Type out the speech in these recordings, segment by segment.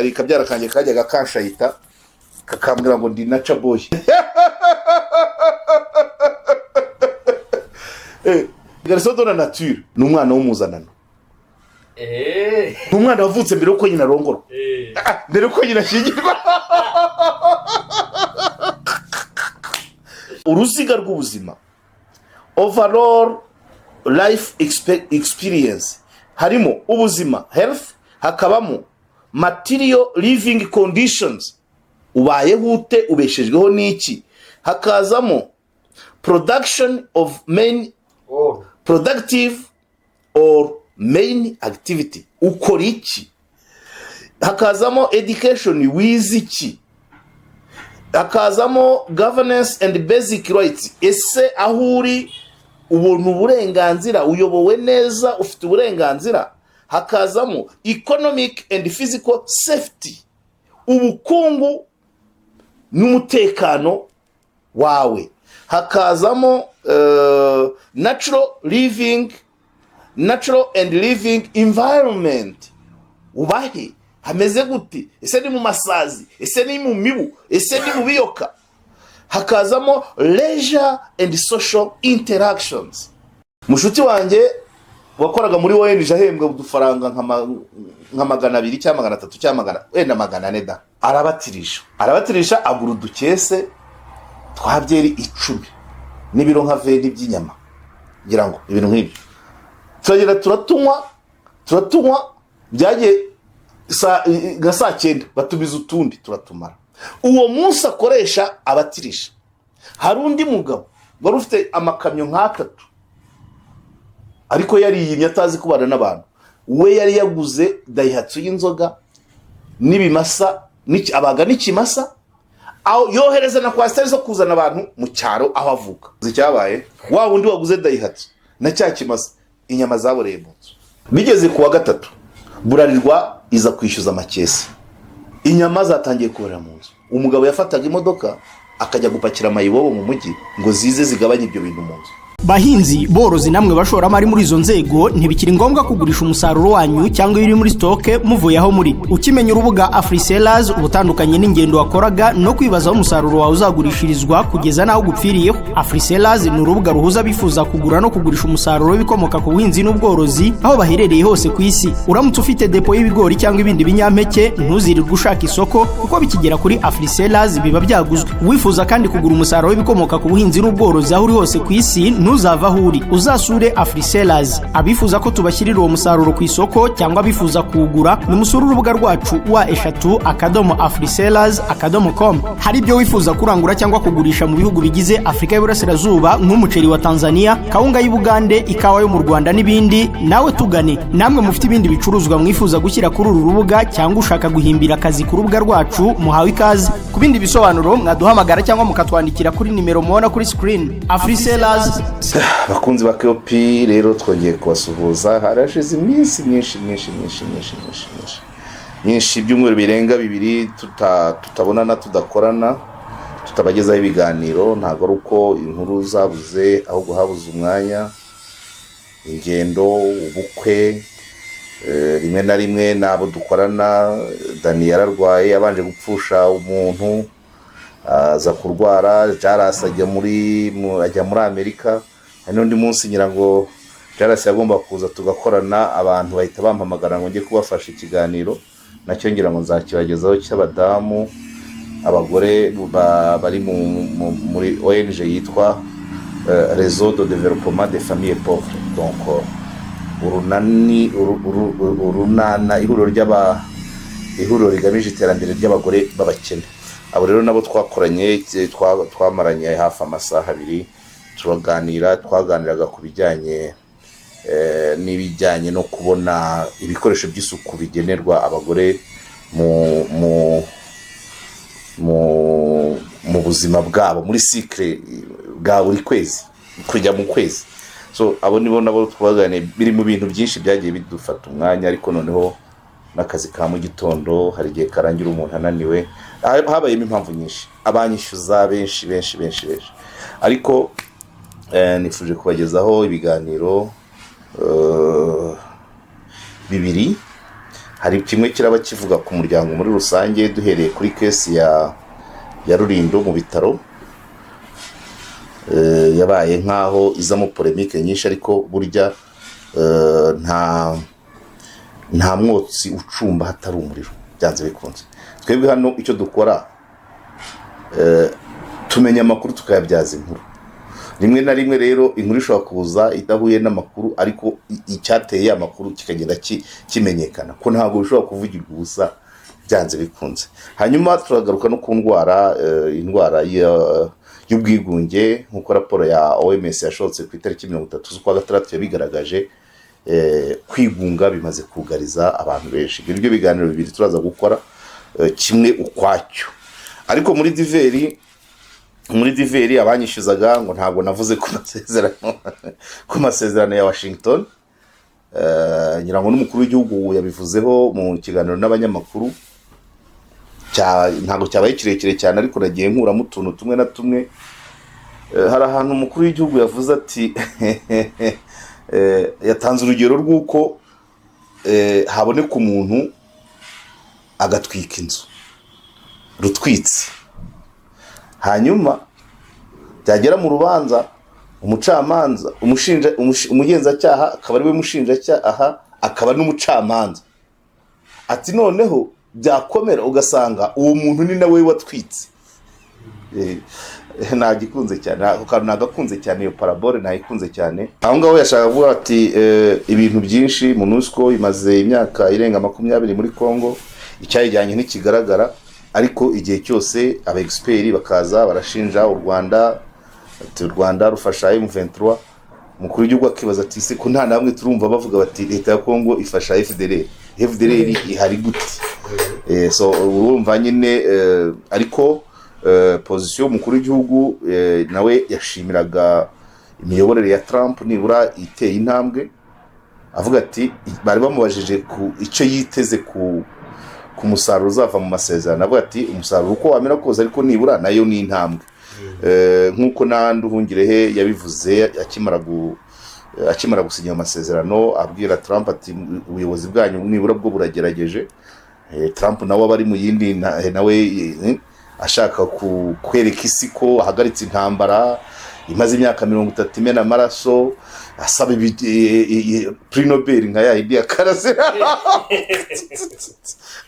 Ari kabyara kanjye kajyaga kanshayita, kakambwira ngo ndi naca boy. Garçon de la nature ni umwana w'umuzanano, ni umwana wavutse mbere yuko nyina arongorwa, mbere yuko nyina ashyingirwa. Uruziga rw'ubuzima, overall life experience, harimo ubuzima, health, hakabamo material living conditions, ubayeho ute, ubeshejweho n'iki, hakazamo production of main productive or main activity, ukora iki, hakazamo education, wize iki, hakazamo governance and basic rights, ese aho uri ubona uburenganzira, uyobowe neza, ufite uburenganzira, hakazamo economic and physical safety, ubukungu n'umutekano wawe, hakazamo natural living, natural and living environment, ubahe hameze gute, ese ni mu masazi, ese ni mu mibu, ese ni mu biyoka, hakazamo leisure and social interactions. Mushuti wanjye wakoraga muri ONG ahembwa udufaranga nka 200 cyangwa 300 cyangwa magana, wenda 400 da, arabatirisha, agura udukese twa byeri 10 n'ibiro nka 20 by'inyama, ngira ngo ibintu nk'ibyo. Turagenda turatunywa, byagiye nka saa 9 batumiza utundi turatumara. Uwo munsi akoresha abatirisha, hari undi mugabo wari ufite amakamyo nk'atatu, ariko yariyimye atazi kubana n'abantu. We yari yaguze Daihatsu y'inzoga n'ibimasa, abaga n'ikimasa, aho yohereza na coaster zo kuzana abantu mu cyaro aho avuka. Uzi icyabaye? Wa wundi waguze Daihatsu na cya kimasa, inyama zaboreye mu nzu. Bigeze ku wa gatatu, Bralirwa iza kwishyuza amakesi, inyama zatangiye kuborera mu nzu. Umugabo yafataga imodoka akajya gupakira amayibobo mu mujyi ngo zize zigabanye ibyo bintu mu nzu. Bahinzi, borozi namwe bashoramari muri izo nzego, ntibikiri ngombwa kugurisha umusaruro wanyu cyangwa ibiri muri stock muvuye aho muri. Ukimenya urubuga Afriselas, ubutandukanye n'ingendo wakoraga no kwibaza aho umusaruro wawe uzagurishirizwa kugeza n'aho ugupfiriyeho. Afriselas ni urubuga ruhuza abifuza kugura no kugurisha umusaruro w'ibikomoka ku buhinzi n'ubworozi aho baherereye hose ku isi. Uramutse ufite depo y'ibigori cyangwa ibindi binyampeke, ntuzirirwe ushaka isoko, kuko bikigera kuri Afriselas biba byaguzwe. Wifuza kandi kugura umusaruro w'ibikomoka ku buhinzi n'ubworozi aho uri hose ku isi, ntuzava aho uri, uzasure Afriselas. Abifuza ko tubashyirira uwo musaruro ku isoko cyangwa abifuza kuwugura, nimusure urubuga rwacu www.afriselas.com. Hari ibyo wifuza kurangura cyangwa kugurisha mu bihugu bigize Afurika y'Iburasirazuba, nk'umuceri wa Tanzania, kawunga y'Ubugande, ikawa yo mu Rwanda n'ibindi, nawe tugane. Namwe mufite ibindi bicuruzwa mwifuza gushyira kuri uru rubuga cyangwa ushaka guhimbira akazi ku rubuga rwacu, muhawe ikaze. Ku bindi bisobanuro mwaduhamagara cyangwa mukatwandikira kuri nimero mubona kuri screen. Afriselas. Abakunzi ba KOP rero, twongeye kubasuhuza. Harashize iminsi myinshi myinshi myinshi myinshi myinshi myinshi myinshi, ibyumweru birenga 2 tutabonana, tudakorana, tutabagezaho ibiganiro. Ntabwo ari uko inkuru zabuze, ahubwo habuze umwanya, ingendo, ubukwe, rimwe na rimwe n'abo dukorana. Dani yararwaye, yabanje gupfusha umuntu, aza kurwara. Jarasi ajya muri Amerika. Hari n'undi munsi ngira ngo Jarasi yagomba kuza tugakorana, abantu bahita bampamagara ngo njye kubafasha ikiganiro, nacyo ngira ngo nzakibagezaho, cy'abadamu, abagore bari muri ONG yitwa Réseau de Développement des Familles Pauvres, donc urunani, urunana, ihuriro rigamije iterambere ry'abagore b'abakene. Abo rero nabo twakoranye, twamaranye hafi amasaha 2 turaganira. Twaganiraga ku bijyanye n'ibijyanye no kubona ibikoresho by'isuku bigenerwa abagore mu buzima bwabo, muri cycle bwa buri kwezi kujya mu kwezi. So abo nibo nabo twaganiriye. Biri mu bintu byinshi byagiye bidufata umwanya, ariko noneho n'akazi ka mu gitondo hari igihe karangira umuntu ananiwe. Habayemo impamvu nyinshi, abanyishyuza benshi benshi benshi benshi, ariko nifuje kubagezaho ibiganiro 2. Hari kimwe kiraba kivuga ku muryango muri rusange, duhereye kuri case ya Rulindo mu bitaro. Yabaye nk'aho izamo polémique nyinshi, ariko burya nta mwotsi ucumba hatari umuriro. Byanze bikunze, twebwe hano icyo dukora, tumenya amakuru tukayabyaza inkuru. Rimwe na rimwe rero inkuru ishobora kuza idahuye n'amakuru, ariko icyateye amakuru kikagenda kimenyekana, ko ntabwo bishobora kuvugirwa ubusa byanze bikunze. Hanyuma turagaruka no ku ndwara, indwara y'ubwigunge, nk'uko raporo ya OMS yashotse ku itariki 30 z'ukwa gatandatu yabigaragaje. Kwigunga bimaze kugariza abantu benshi. Ibyo nibyo biganiro bibiri turaza gukora, kimwe ukwacyo. Ariko muri divers abanyishyuzaga ngo ntabwo navuze ku masezerano ya Washington. Ngira ngo n'umukuru w'igihugu yabivuzeho mu kiganiro n'abanyamakuru. Ntabwo cyabaye kirekire cyane, ariko nagiye nkuramo utuntu tumwe na tumwe. Hari ahantu umukuru w'igihugu yavuze ati, yatanze urugero rw'uko haboneka umuntu agatwika inzu rutwitse, hanyuma byagera mu rubanza, umucamanza, umugenzacyaha akaba ari we mushinjacyaha, akaba n'umucamanza. Ati noneho byakomera ugasanga uwo muntu ni nawe watwitse. Nagikunze cyane ako kantu, nagakunze cyane, iyo parabole nayikunze cyane. Aho ngaho yashaka kuvuga ati ibintu byinshi, MONUSCO imaze imyaka irenga 20 muri Congo, icyayijyanye ntikigaragara, ariko igihe cyose aba experts bakaza barashinja u Rwanda, ati u Rwanda rufasha M23. Umukuru w'igihugu akibaza ati se ko nta namwe turumva bavuga bati leta ya Congo ifasha FDLR, FDLR ihari gute? So urumva nyine, ariko position y'umukuru w'igihugu, nawe yashimiraga imiyoborere ya Trump, nibura iteye intambwe. Avuga ati, bari bamubajije ku icyo yiteze ku musaruro uzava mu masezerano, avuga ati umusaruro uko wamera kose, ariko nibura nayo ni intambwe. Nk'uko na Nduhungirehe yabivuze akimara gusinya amasezerano, abwira Trump ati ubuyobozi bwanyu nibura bwo buragerageje. Trump nawe aba ari mu yindi nawe ashaka kwereka isi ko ahagaritse intambara imaze imyaka 30 imena amaraso, asaba prix Nobel nka ya yindi ya Karasira,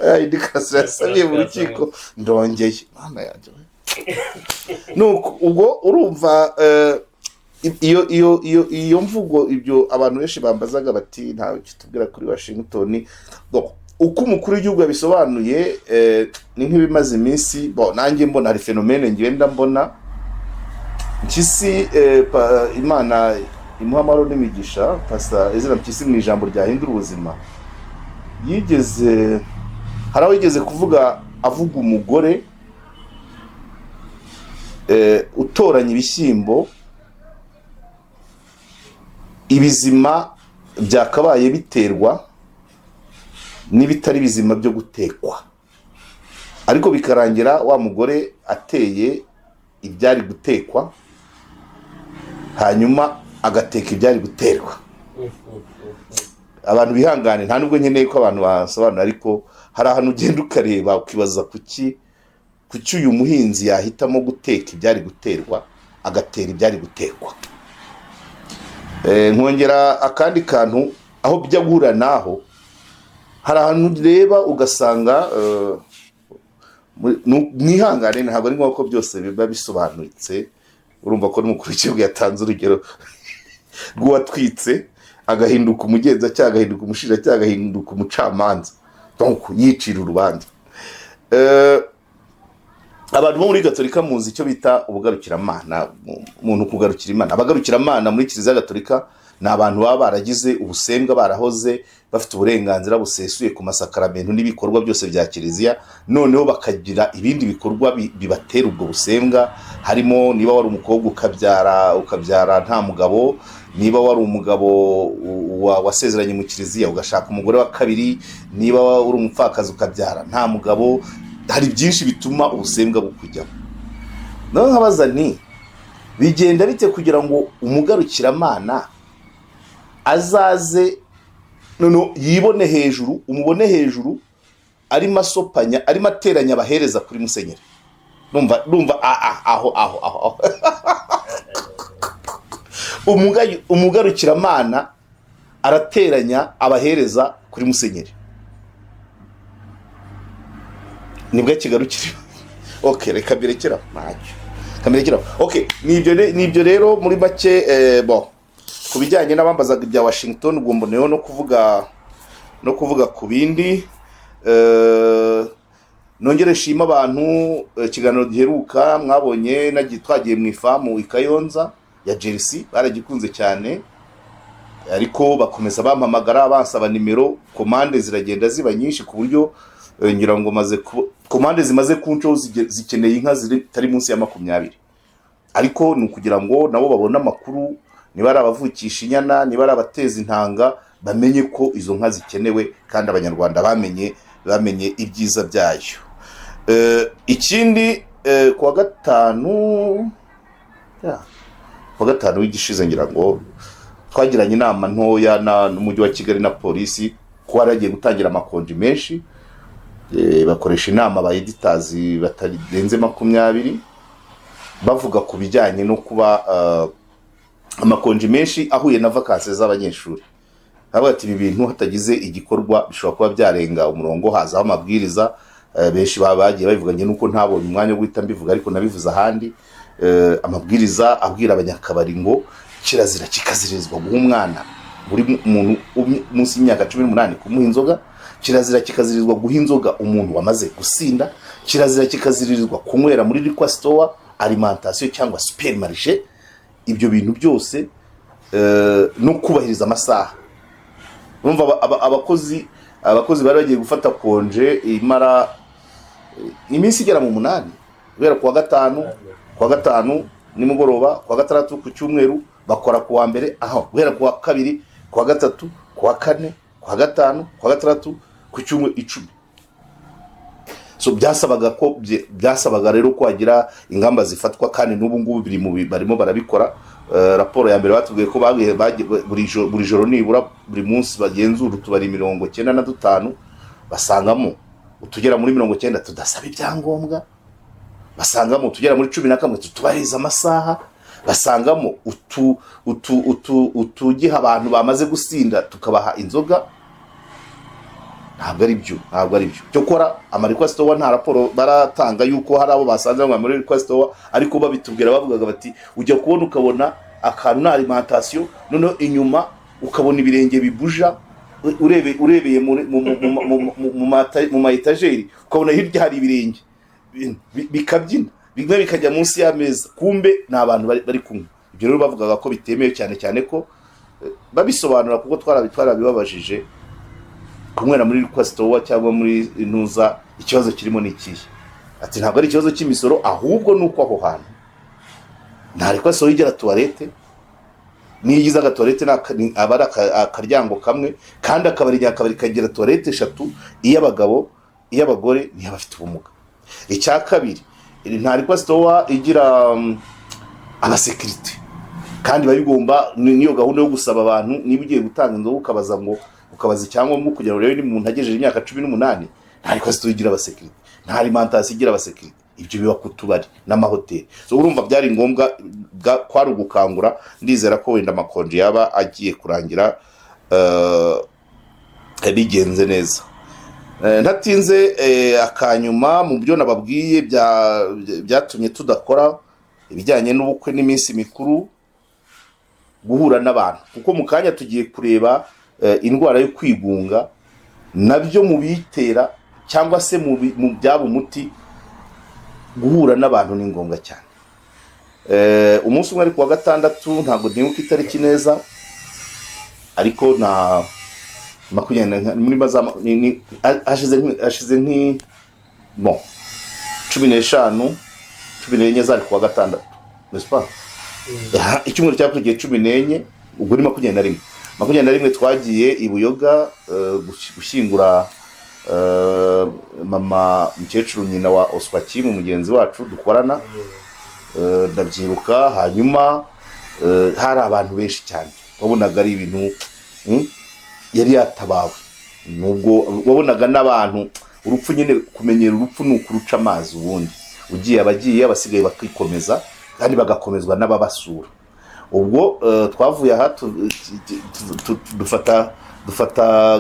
ya yindi Karasira yasabiye mu rukiko. Ndongeye, Mana yanjye we. Nuko ubwo urumva, iyo mvugo, ibyo abantu benshi bambazaga bati ntawe kitubwira kuri Washington. Bon, uko umukuru w'igihugu yabisobanuye, ni nk'ibimaze iminsi. Bon, nanjye mbona hari phénomène ngenda mbona. Mpyisi, Imana imuha amahoro n'imigisha, Pastor Ezra Mpyisi, mu ijambo ryahindura ubuzima, yigeze, hari aho yigeze kuvuga, avuga umugore utoranya ibishyimbo ibizima byakabaye biterwa n'ibitari bizima byo gutekwa, ariko bikarangira wa mugore ateye ibyari gutekwa, hanyuma agateka ibyari guterwa. Abantu bihangane, nta nubwo nkeneye ko abantu basobanura, ariko hari ahantu ugenda ukareba ukibaza kuki uyu muhinzi yahitamo guteka ibyari guterwa, agatera ibyari gutekwa. Nkongera akandi kantu aho bijya guhura naho, hari ahantu ureba ugasanga, mwihangane, ntabwo ari ngombwa ko byose biba bisobanutse. Urumva ko n'umukuru w'igihugu yatanze urugero rw'uwatwitse agahinduka umugenzacyaha, agahinduka umushinjacyaha, agahinduka umucamanza, donc yicira urubanza. Abantu bo muri Gatolika muzi icyo bita ubugarukiramana, umuntu kugarukira Imana. Abagarukiramana muri Kiliziya Gatolika ni abantu baba baragize ubusembwa, barahoze bafite uburenganzira busesuye ku masakaramentu n'ibikorwa byose bya kiliziya, noneho bakagira ibindi bikorwa bibatera ubwo busembwa, harimo niba wari umukobwa ukabyara nta mugabo, niba wari umugabo wasezeranye mu kiliziya ugashaka umugore wa kabiri, niba uri umupfakazi ukabyara nta mugabo. Hari byinshi bituma ubusembwa bukujyaho. Nawe nkabaza nti bigenda bite kugira ngo umugarukiramana azaze Noneho yibone hejuru, umubone hejuru arimo asopanya, arimo ateranya abahereza kuri musenyeri. Numva aho aho aho aho. Umugarukiramana arateranya abahereza kuri musenyeri, nibwo akigarukira. Okay, reka mbirekera ntacyo, reka mbirekera. Okay, nibyo rero muri make. Bon, ku bijyanye n'abambazaga ibya Washington, ubwo mboneyeho no kuvuga ku bindi. Nongere nshima abantu. Ikiganiro giheruka mwabonye twagiye mu ifamu i Kayonza ya Jersey, baragikunze cyane, ariko bakomeza bampamagara bansaba nimero. Komande ziragenda ziba nyinshi ku buryo ngira ngo maze komande zimaze kuncaho zikeneye inka zitari munsi ya 20, ariko ni ukugira ngo nabo babone amakuru, niba ari abavukisha inyana, niba ari abateza intanga, bamenye ko izo nka zikenewe, kandi Abanyarwanda bamenye ibyiza byayo. Ikindi, kuwa gatanu, ya, kuwa gatanu w'igishize ngira ngo twagiranye inama ntoya n'umujyi wa Kigali na polisi, ko hari hagiye gutangira amakonji menshi. Bakoresha inama aba editors batarenze 20, bavuga ku bijyanye no kuba amakonji menshi ahuye na vacances z'abanyeshuri. Bavuga ati ibi bintu hatagize igikorwa bishobora kuba byarenga umurongo, hazaho amabwiriza. Benshi baba bagiye babivuga, njye nuko ntabonye umwanya wo guhita mbivuga, ariko nabivuze ahandi. Amabwiriza abwira abanyakabari ngo kirazira kikazirizwa guha umwana buri muntu munsi y'imyaka 18 kumuha inzoga, kirazira kikazirizwa guha inzoga umuntu wamaze gusinda, kirazira kikazirizwa kunywera muri liquor store, alimentation cyangwa supermarché. Ibyo bintu byose, no kubahiriza amasaha. Urumva abakozi bari bagiye gufata konje imara iminsi igera mu 8, guhera kuwa gatanu, kuwa gatanu nimugoroba, kuwa gatandatu, ku cyumweru bakora, kuwa mbere, aho guhera kuwa kabiri, kuwa gatatu, kuwa kane, kuwa gatanu, kuwa gatandatu, ku cyumweru, 10. So byasabaga rero ko hagira ingamba zifatwa, kandi n'ubu ngubu biri mu barimo barabikora. Raporo ya mbere batubwiye ko buri joro nibura buri munsi bagenzura utubari 95, basangamo utugera muri 90 tudasaba ibyangombwa, basangamo utugera muri 11 tutubahiriza amasaha, basangamo utu utu utu utugiha abantu bamaze gusinda tukabaha inzoga. Ntabwo ari byo, ntabwo ari byo. Cyokora ama liquor store nta raporo baratanga yuko hari abo basanze banywa muri liquor store, ariko babitubwira bavugaga bati ujya kubona ukabona akantu na alimentation, noneho inyuma ukabona ibirenge bibuja, urebeye mu ma etajeri, ukabona hirya hari ibirenge bikabyina, bimwe bikajya munsi y'ameza, kumbe ni abantu bari kunywa. Ibyo rero bavugaga ko bitemewe, cyane cyane ko babisobanura, kuko twarabibabajije, kunywera muri liquor store cyangwa muri ntuza, ikibazo kirimo ni ikihe? Ati ntabwo ari ikibazo cy'imisoro, ahubwo ni uko aho hantu nta liquor store igira toilette, niyo igize agatoilette aba ari akaryango kamwe, kandi akabari nyakabari kagira toilette eshatu: iy'abagabo, iy'abagore n'iy'abafite ubumuga. Icya kabiri, nta liquor store igira abasekirite, kandi biba bigomba niyo gahunda yo gusaba abantu, niba ugiye gutanga inzoga ukabaza ngo ukabaza icyangombwa kugira ngo urebe niba umuntu agejeje imyaka 18. Nta liquor store igira abasekirite, nta alimentation igira abasekirite, ibyo biba ku tubari n'amahoteli. So urumva byari ngombwa, kwari ugukangura. Ndizera ko wenda amakonji yaba agiye kurangira bigenze neza. Ntatinze, akanyuma mu byo nababwiye byatumye tudakora ibijyanye n'ubukwe n'iminsi mikuru, guhura n'abantu, kuko mu kanya tugiye kureba indwara yo kwigunga, nabyo mu bitera cyangwa se mu byaba umuti. Guhura n'abantu ni ngombwa cyane. Umunsi umwe, ari kuwa gatandatu, ntabwo ntibuka itariki neza, ariko na 20 muri baza hashize nk'i bon 15, 14 zari kuwa gatandatu, n'est-ce pas? Icyumweru cyakurikiye 14, ubwo ni 21. 21 twagiye i Buyoga gushyingura mama mukecuru, nyina wa Oswakimu mugenzi wacu dukorana. Ndabyibuka. Hanyuma hari abantu benshi cyane, wabonaga ari ibintu. Yari yatabawe, nubwo wabonaga n'abantu urupfu nyine. Kumenyera urupfu ni ukuruca amazi. Ubundi ugiye abagiye, abasigaye bakikomeza kandi bagakomezwa n'ababasura. Ubwo twavuye aha, dufata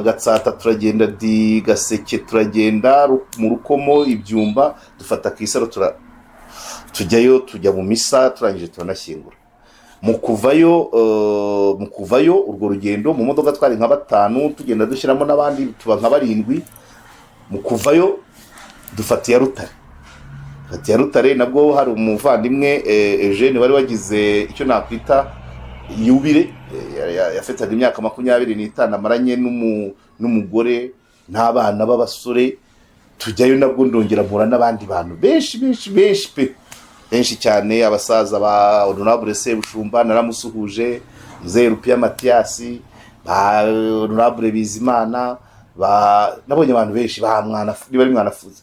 Gatsata, turagenda di Gaseke, turagenda mu Rukomo, Ibyumba, dufata Kisaro, tujyayo, tujya mu misa, turangije turanashyingura. Mu kuvayo urwo rugendo mu modoka twari nka batanu, tugenda dushyiramo n'abandi tuba nka barindwi. Mu kuvayo dufata iya Rutare. Dufata iya Rutare, nabwo hari umuvandimwe Eugene wari wagize icyo nakwita yubile, yafataga imyaka 25 amaranye n'umugore n'abana b'abasore. Tujyayo nabwo, ndongera mpura n'abandi bantu benshi benshi benshi pe, benshi cyane, abasaza ba Honorable Sebushumba naramusuhuje, Muzehe Rupiya Matiyasi, ba Honorable Bizimana, ba nabonye abantu benshi ba mwana, niba ari Mwanafunzi,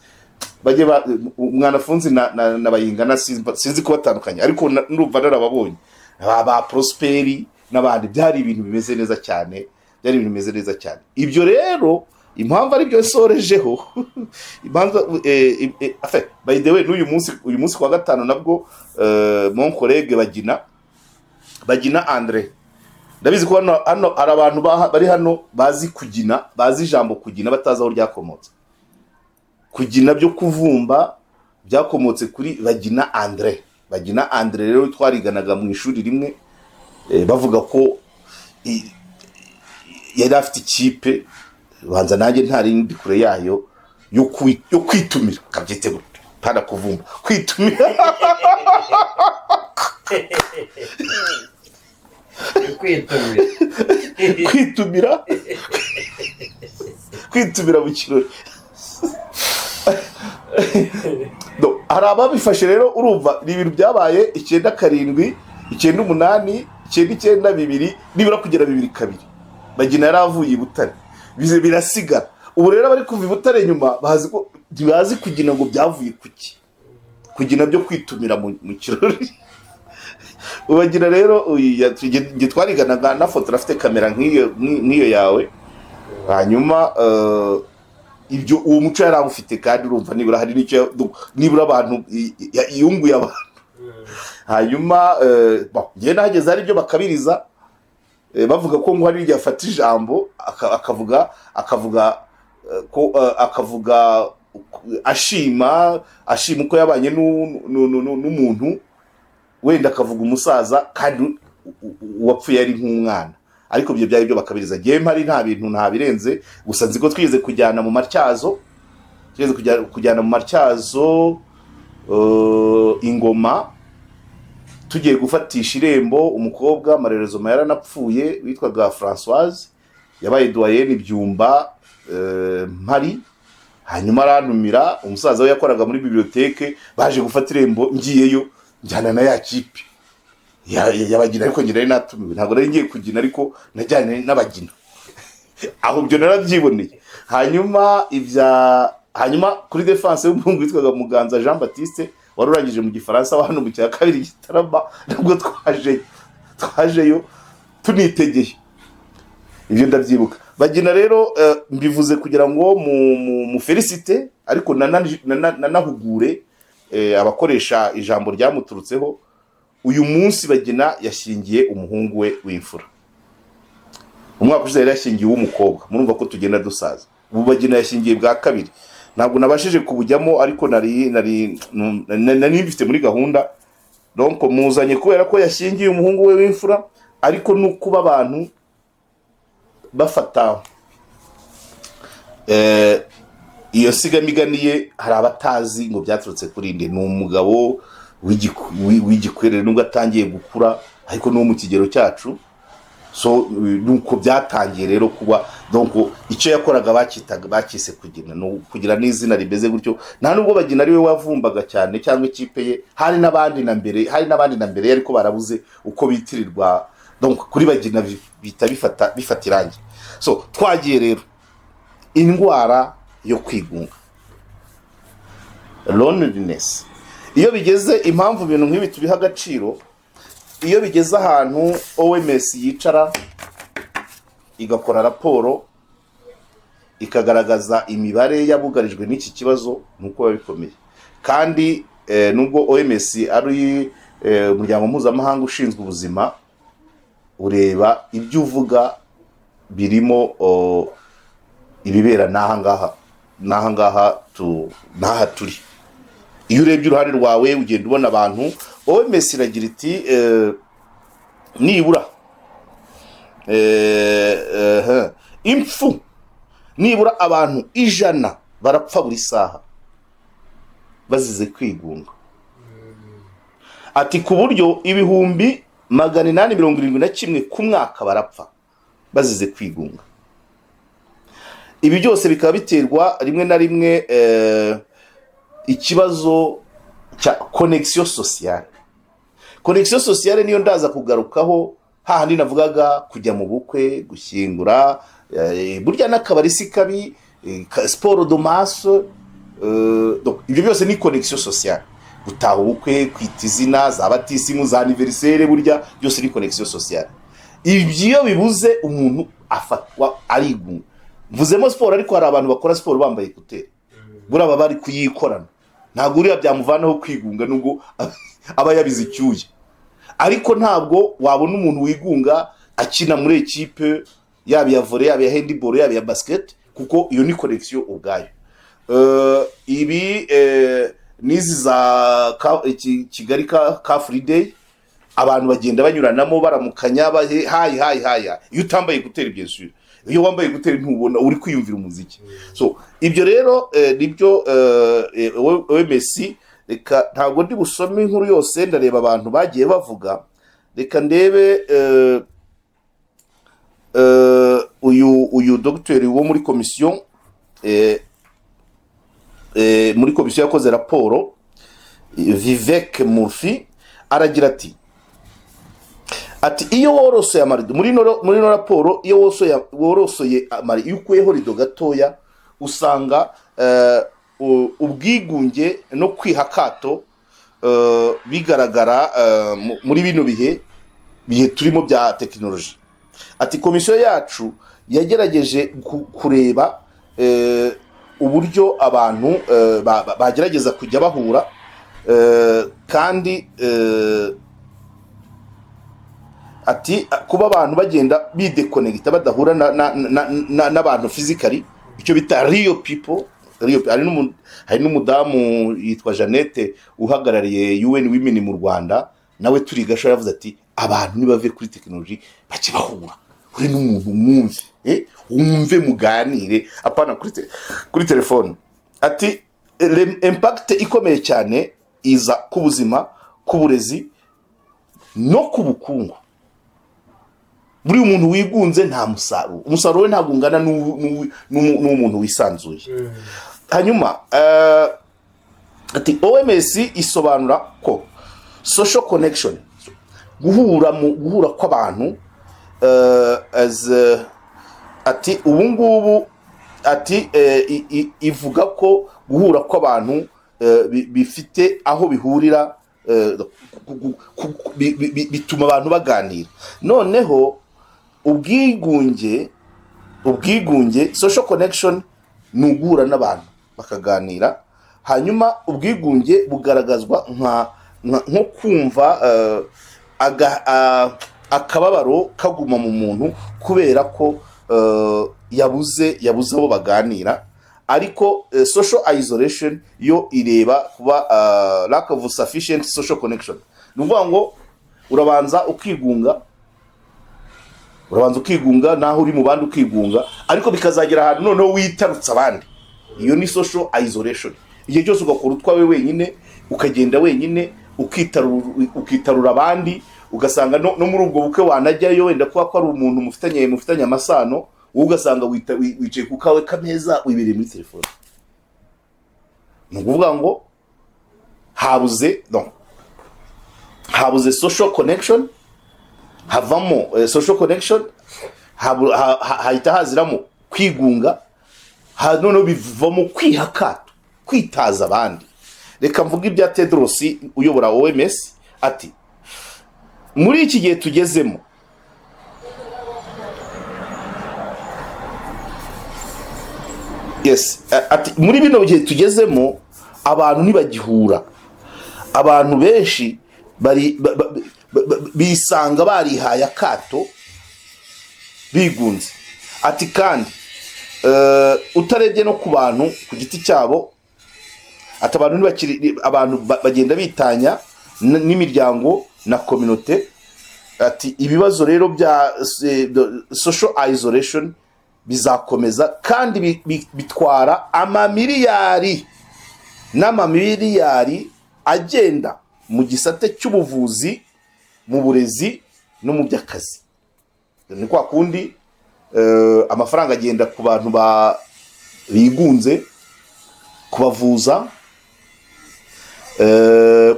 bajye ba Mwanafunzi na Bayingana, sinzi kubatandukanya, ariko ndumva narababonye, ba Prosperi n'abandi. Byari ibintu bimeze neza cyane, byari ibintu bimeze neza cyane. Ibyo rero impamvu ari byo nsorejeho, impamvu enfin, by the way, n'uyu munsi, uyu munsi kuwa gatanu nabwo mon collègue Bagina André, ndabizi ko hano hari abantu bari hano bazi kugina, bazi ijambo kugina, batazi aho ryakomotse. Kugina byo kuvumba byakomotse kuri Bagina André. Bagina André rero twariganaga mu ishuri rimwe, bavuga ko yari afite ikipe, banza nanjye ntari ndi kure yayo, yo kwitumira, kabyite gutyo, pana kuvumba, kwitumira. Kwitumira. Kwitumira, kwitumira mu kirori. No, hari ababifashe rero. Urumva ni ibintu byabaye 97, 98, 99, 2000, nibura kugera 2002. Bagina yari avuye i Butare, bize birasigara. Ubu rero abari kuva i Butare nyuma bazi ko ntibazi kugira ngo byavuye kuki, kugira byo kwitumira mu kirori. Ubagira rero uyu njye twariganaga na foto, afite kamera nk'iyo yawe. Hanyuma ibyo uwo muco yari awufite, kandi urumva nibura hari n'icyo nibura abantu yunguye abantu. Hanyuma bon, njyewe nahageze hari ibyo bakabiriza, bavuga ko ngo hari igihe afata ijambo akavuga ashima uko yabanye n'umuntu, wenda akavuga umusaza kandi uwapfuye ari nk'umwana. Ariko ibyo byari byo bakabiriza. Njyewe mpari nta bintu ntabirenze, gusa nzi ko twigeze kujyana mu Matyazo, twigeze kujyana mu Matyazo, ingoma, tugiye gufatisha irembo umukobwa marerezoma yaranapfuye witwaga Françoise, yabaye doyenne Byumba, mpari. Hanyuma arantumira, umusaza we yakoraga muri bibliothèque, baje gufata irembo, ngiyeyo njyana na ya kipe y'abagina, ariko njye nari natumiwe, ntabwo nari ngiye kugina, ariko najyanye n'abagina aho, ibyo narabyiboneye. Hanyuma ibya hanyuma kuri défense y'umuhungu witwaga Muganza Jean Baptiste, wari urangije mu Gifaransa wa hano mu cya kabiri Gitarama, nabwo twajeyo tunitegeye. Ibyo ndabyibuka. Bagina rero, mbivuze kugira ngo mu félicite, ariko nanahugure abakoresha ijambo ryamuturutseho. Uyu munsi Bagina yashyingiye umuhungu we w'imfura. Umwaka ushize yari yashyingiye uw'umukobwa. Murumva ko tugenda dusaza. Ubu Bagina yashyingiye bwa kabiri. Ntabwo nabashije kubujyamo, ariko nari mbifite muri gahunda. Donc muzanye kubera ko yashyingiye umuhungu we w'imfura, ariko ni ukuba abantu bafata iyo nsigamigani ye. Hari abatazi ngo byaturutse kuri nde. Ni umugabo w'igikwerere, nubwo atangiye gukura, ariko ni uwo mu kigero cyacu. So nuko byatangiye rero kuba. Donc icyo yakoraga bakitaga, bakise kugina, ni kugira n'izina rimeze gutyo. Nta nubwo Bagina ari we wavumbaga cyane cyangwa ikipe ye, hari n'abandi na mbere, hari n'abandi na mbere, ariko barabuze uko bitirirwa. Donc kuri Bagina bihita bifata irangi. So twagiye rero, indwara yo kwigunga, loneliness. Iyo bigeze, impamvu ibintu nk'ibi tubiha agaciro, iyo bigeze ahantu OMS yicara igakora raporo. ikagaragaza imibare y'abugarijwe n'iki kibazo, ni uko biba bikomeye. Kandi nubwo OMS ari umuryango mpuzamahanga ushinzwe ubuzima, ureba ibyo uvuga birimo ibibera n'aha ngaha n'aha turi. Iyo urebye uruhare rwawe, ugenda ubona abantu. OMS iragira iti nibura impfu, nibura abantu 100 barapfa buri saha bazize kwigunga. Ati ku buryo 871,000 ku mwaka barapfa bazize kwigunga. Ibi byose bikaba biterwa rimwe na rimwe ikibazo cya connexion sociale. Connexion sociale niyo ndaza kugarukaho, hahandi navugaga kujya mu bukwe, gushyingura, burya n'akabari si kabi, sport de masse, donc ibyo byose ni connexion sociale. Gutaha ubukwe, kwita izina, za batisimu, za anniversaire, burya byose ni connexion sociale. Ibyo iyo bibuze, umuntu afatwa arigunga. Mvuzemo siporo, ariko hari abantu bakora siporo bambaye écouteurs, buriya baba bari kuyikorana. Ntabwo uriya byamuvanaho kwigunga, nubwo aba yabize icyuya. Ariko ntabwo wabona umuntu wigunga akina muri ekipe, yaba iya volley, yaba iya handball, yaba iya basket, kuko iyo ni connexion ubwayo. Ibi n'izi za Kigali ka free day, abantu bagenda banyuranamo, baramukanya, bahe hi hi hi hi. Iyo utambaye écouteurs, bien sûr, iyo wambaye écouteurs ntubona, uri kwiyumvira umuziki. So ibyo rero nibyo OMS. Reka, ntabwo ndi busome inkuru yose, ndareba abantu bagiye bavuga. Reka ndebe uyu dogiteri wo muri komisiyo, muri komisiyo yakoze raporo, Vivek Murthy, aragira ati iyo worosoye amarido muri ino raporo, iyo worosoye amarido, iyo ukuyeho rido gatoya, usanga ubwigunge no kwiha akato bigaragara muri bino bihe turimo bya tekinoloji. Ati komisiyo yacu yagerageje kureba uburyo abantu bagerageza kujya bahura, kandi ati kuba abantu bagenda bidekonegita, badahura n'abantu physically, icyo bita real people, real. Hari n'umudamu yitwa Jeannette uhagarariye UN Women mu Rwanda, nawe turi gasho yavuze ati abantu nibave kuri tekinoloji bajye bahura, uri n'umuntu mwumve, wumve muganire, apana kuri telefone. Ati impact ikomeye cyane iza ku buzima, ku burezi no ku bukungu. Buriya umuntu wigunze nta musaruro, umusaruro we ntabwo ungana n'uw'umuntu wisanzuye. Hanyuma ati OMS isobanura ko social connection, guhura kw'abantu, as ati ubu ngubu, ati ivuga ko guhura kw'abantu bifite aho bihurira, bituma abantu baganira. Noneho ubwigunge, social connection ni uguhura n'abantu bakaganira. Hanyuma ubwigunge bugaragazwa nko kumva akababaro kaguma mu muntu kubera ko yabuze abo baganira. Ariko social isolation yo ireba kuba lack of sufficient social connection. Ni ukuvuga ngo urabanza ukigunga naho uri mu bandi ukigunga, ariko bikazagera ahantu noneho witarutse abandi. Iyo ni social isolation. Igihe cyose ugakora utwawe wenyine, ukagenda wenyine, ukitarura abandi, ugasanga no muri ubwo bukwe wanajyayo, wenda kuba ko ari umuntu mufitanye amasano, wowe ugasanga wicaye ku kawe kameza, wibereye muri telefone. Ni ukuvuga ngo habuze, no, habuze social connection, havamo social connection, hahita haziramo kwigunga, noneho bivamo kwiha akato, kwitaza abandi. Reka mvuge ibya Tedros uyobora OMS. Ati muri iki gihe tugezemo Yes, ati muri bino bihe tugezemo, abantu ntibagihura, abantu benshi bari bisanga barihaye akato, bigunze. Ati kandi utarebye no ku bantu ku giti cyabo, ati abantu ntibakiri abantu, bagenda bitanya n'imiryango na communauté. Ati ibibazo rero bya social isolation bizakomeza kandi bitwara amamiliyari n'amamiliyari agenda mu gisate cy'ubuvuzi, mu burezi no mu by'akazi. Ni kwa kundi amafaranga agenda ku bantu bigunze, kubavuza,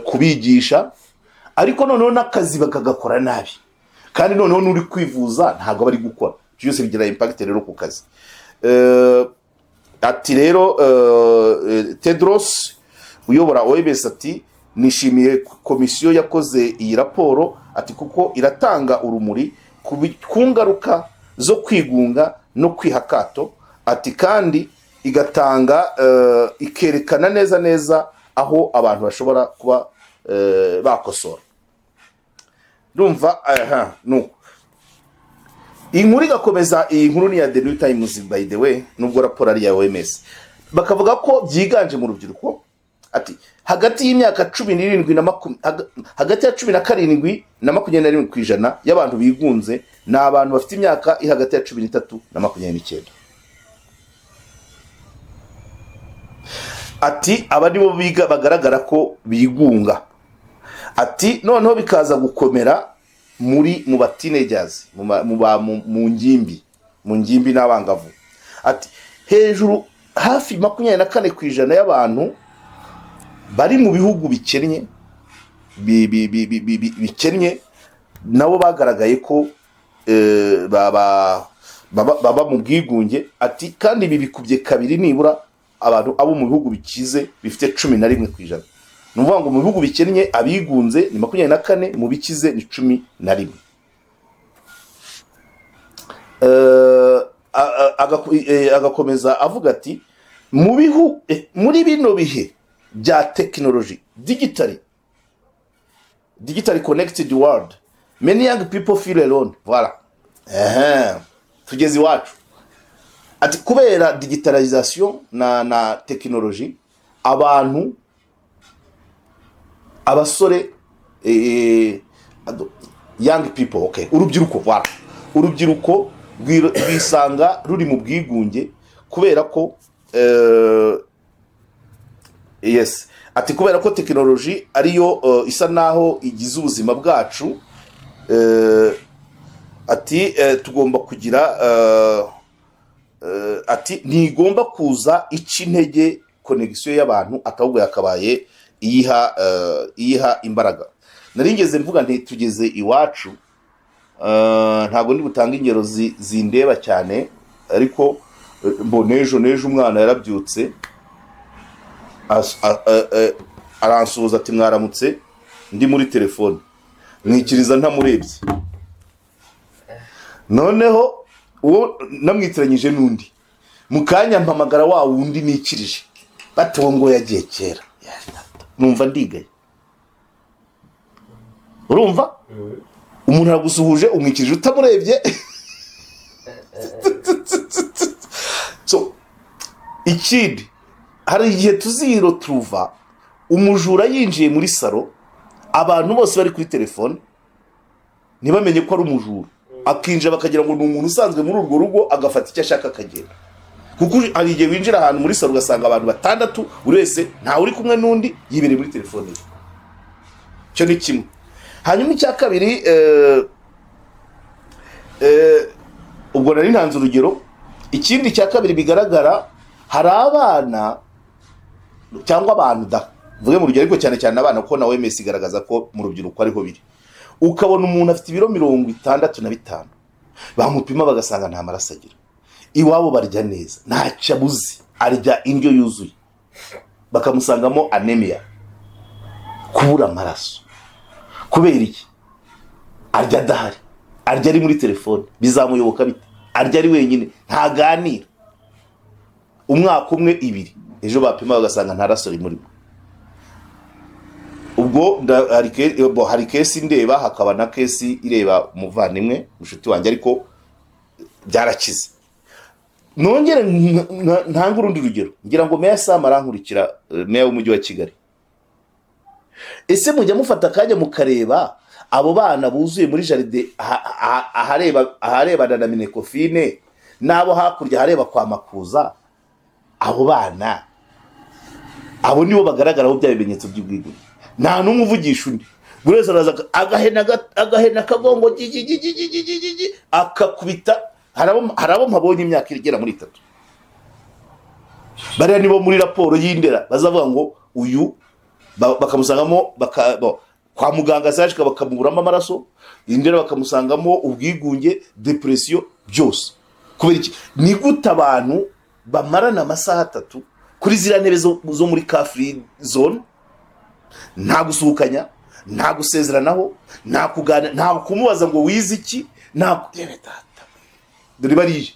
kubigisha, ariko noneho n'akazi bakagakora nabi, kandi noneho n'uri kwivuza ntabwo aba ari gukora. Byose bigira impact rero ku kazi. Ati rero Tedros uyobora OMS ati nishimiye komisiyo yakoze iyi raporo, ati kuko iratanga urumuri ku ngaruka zo kwigunga no kwiha akato, ati kandi igatanga ikerekana neza neza aho abantu bashobora kuba bakosora. Ndumva aha nuko inkuru igakomeza. Iyi nkuru ni iya The New Times, by the way, nubwo raporo ari iya OMS. Bakavuga ko byiganje mu rubyiruko, ati hagati y'imyaka 17 na hagati ya 17 na 21% y'abantu bigunze ni abantu bafite imyaka iri hagati ya 13 na 29. Ati aba nibo biga bagaragara ko bigunga. Ati noneho bikaza gukomera muri mu ba teenagers, mu ngimbi n'abangavu. Ati hejuru hafi 24% y'abantu bari mu bihugu bikennye bikennye nabo bagaragaye ko baba mu bwigunge. Ati kandi ibi bikubye kabiri nibura abantu abo mu bihugu bikize bifite 11%. Ni ukuvuga ngo mu bihugu bikennye abigunze ni 24, mu bikize ni 11. Agakomeza avuga ati muri bino bihe bya tekinoloji, digitally connected world, many young people feel alone. Voilà. Ehe, tugeze iwacu. Ati kubera digitalization na tekinoloji, abantu, abasore, young people, okay, urubyiruko, voilà, urubyiruko rwisanga ruri mu bwigunge kubera ko yes, ati kubera ko tekinoloji ariyo isa naho igize ubuzima bwacu, ati tugomba kugira ati ntigomba kuza ica intege connexion y'abantu, ahubwo yakabaye iyiha imbaraga. Nari ngeze mvuga nti tugeze iwacu. Ntabwo ndi butange ingero zindeba cyane, ariko mbona ejo umwana yarabyutse, aransuhuza ati "Mwaramutse", ndi muri telefone, mwikiriza ntamurebye. Noneho uwo namwitiranyije n'undi, mu kanya mpamagara wa wundi nikirije, bati ngo yagiye kera. Numva ndigaye. Urumva umuntu aragusuhuje, umwikirije utamurebye. So ikindi, hari igihe tuziro turuva umujura yinjiye muri salo, abantu bose bari kuri telefone, ntibamenye ko ari umujura, akinjira bakagira ngo ni umuntu usanzwe muri urwo rugo, agafata icyo ashaka akagenda. Kuko hari igihe winjira ahantu muri salo ugasanga abantu batandatu, buri wese ntawe uri kumwe n'undi, yibereye muri telefone ye. Icyo ni kimwe. Hanyuma icya kabiri, ubwo nari ntanze urugero. Ikindi cya kabiri bigaragara, hari abana cyangwa abantu da mvuge mu rugero, ariko cyane cyane abana, kuko na OMS igaragaza ko mu rubyiruko ariho biri. Ukabona umuntu afite ibiro 65, bamupima bagasanga nta maraso agira. Iwabo barya neza, ntacyo abuze, arya indyo yuzuye, bakamusangamo anemia, kubura amaraso. Kubera iki? Arya adahari, arya ari muri telefone. Bizamuyoboka bite? Arya ari wenyine, ntaganira. Umwaka umwe, ibiri, ejo bapima bagasanga nta raso rimurimo. Ubwo hari case ndeba, hakaba na case ireba umuvandimwe, inshuti wanjye, ariko byarakize. Nongere ntange urundi rugero. Ngira ngo Meya Sam arankurikira, meya w'umujyi wa Kigali. Ese mujya mufata akanya mukareba abo bana buzuye muri jardin aharebana na MINECOFIN, n'abo hakurya ahareba kwa Makuza? Abo bana, abo nibo bagaragaraho bya bimenyetso by'ubwigunge. Nta n'umwe uvugisha undi, buri wese araza agahena akagongo gi akakubita. Hari abo mpabonye imyaka igera muri 3. Bariya nibo muri raporo y'Indera bazavuga ngo uyu bakamusangamo kwa muganga sashika bakamuburamo amaraso, Indera bakamusangamo ubwigunge, dépression, byose. Kubera iki? Ni gute abantu bamarana amasaha 3 kuri ziriya ntebe zo muri car free zone, nta gusuhukanya, nta gusezeranaho, nta kuganira, nta kumubaza ngo wize iki, nta? Yewe data, dore bariya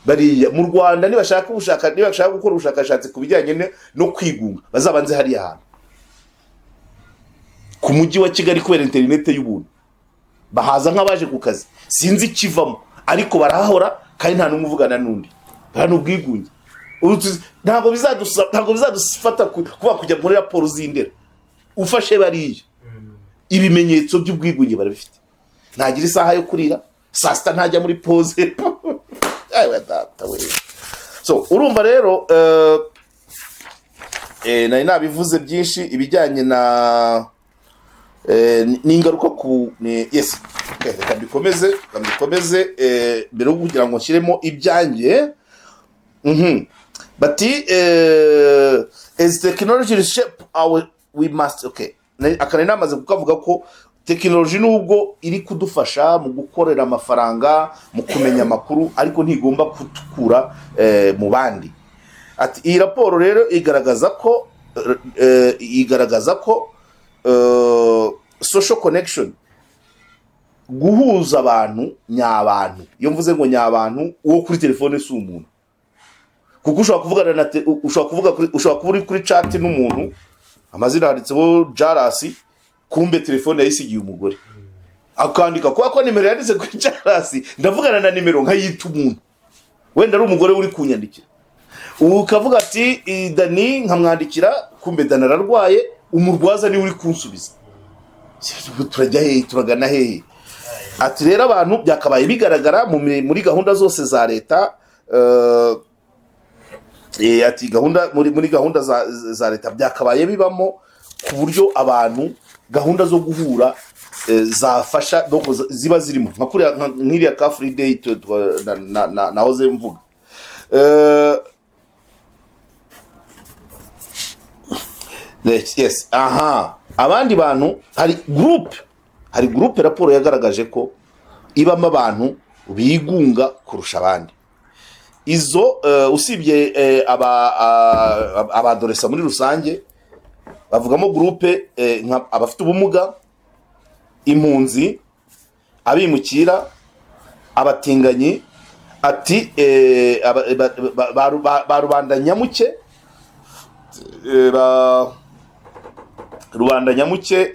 bariya mu Rwanda nibashaka gukora ubushakashatsi ku bijyanye no kwigunga, bazabanze hariya hantu ku mujyi wa Kigali. Kubera interinete y'ubuntu, bahaza nk'abaje ku kazi, sinzi ikivamo, ariko barahahora kandi nta n'umwe uvugana n'undi. Nta n'ubwigunge. Ntabwo bizadufata kuba kujya muri raporo z'Indera. Ufashe bariya, ibimenyetso by'ubwigunge barabifite. Ntagira isaha yo kurira saa sita, ntajya muri pause. Ewe data we! So urumva rero, nari nabivuze byinshi ibijyanye na n'ingaruka ku yes. Okay, reka mbikomeze mbere yo kugira ngo nshyiremo ibyanjye. Bati as technology reshape our, we must, okay. Aka nari namaze kukavuga ko tekinoloji, nubwo iri kudufasha mu gukorera amafaranga, mu kumenya amakuru, ariko ntigomba kutukura mu bandi. Ati iyi raporo rero igaragaza ko social connection, guhuza abantu nyabantu. Iyo mvuze ngo nyabantu, uwo kuri telefone si umuntu, kuko ushobora kuvugana na te- ushobora kuvuga kuri, ushobora kuba uri kuri chat n'umuntu, amazina handitseho Jarasi, kumbe telefone yayisigiye umugore, akandika kubera ko nimero yanditse kuri Jarasi. Ndavugana na nimero nkayita umuntu, wenda ari umugore uri kunyandikira. Ubu ukavuga ati "Dani", nkamwandikira, kumbe Dani ararwaye, umurwaza niwe uri kunsubiza. Turajya hehe? Turagana hehe? Ati rero abantu byakabaye bigaragara muri gahunda zose za leta. Ati gahunda muri gahunda za leta byakabaye bibamo, ku buryo abantu gahunda zo guhura zafasha, donc ziba zirimo nka kuriya, nk'iriya car free day nahoze mvuga. Yes, aha abandi bantu, hari groupe raporo yagaragaje ko ibamo abantu bigunga kurusha abandi. Izo usibye abadolescents muri rusange, bavugamo groupe nka abafite ubumuga, impunzi, abimukira, abatinganyi, ati ba rubanda nyamuke, ba rubanda nyamuke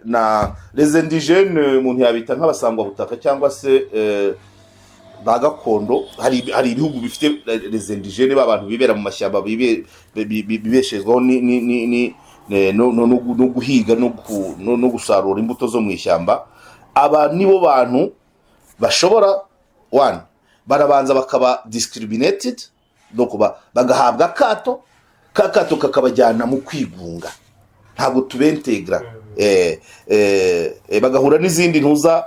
na les indigènes, umuntu yabita nk'abasangwabutaka cyangwa se ba gakondo. Hari ibihugu bifite les indigènes, b'abantu bibera mu mashyamba, bibeshezwaho ni, ni, ni, ni, ne- no, no, no, no guhiga no gusarura imbuto zo mu ishyamba. Aba nibo bantu bashobora, one, barabanza bakaba discriminated, donc bagahabwa akato, ka kato kakabajyana mu kwigunga, ntabwo tubentegra, bagahura n'izindi ntuza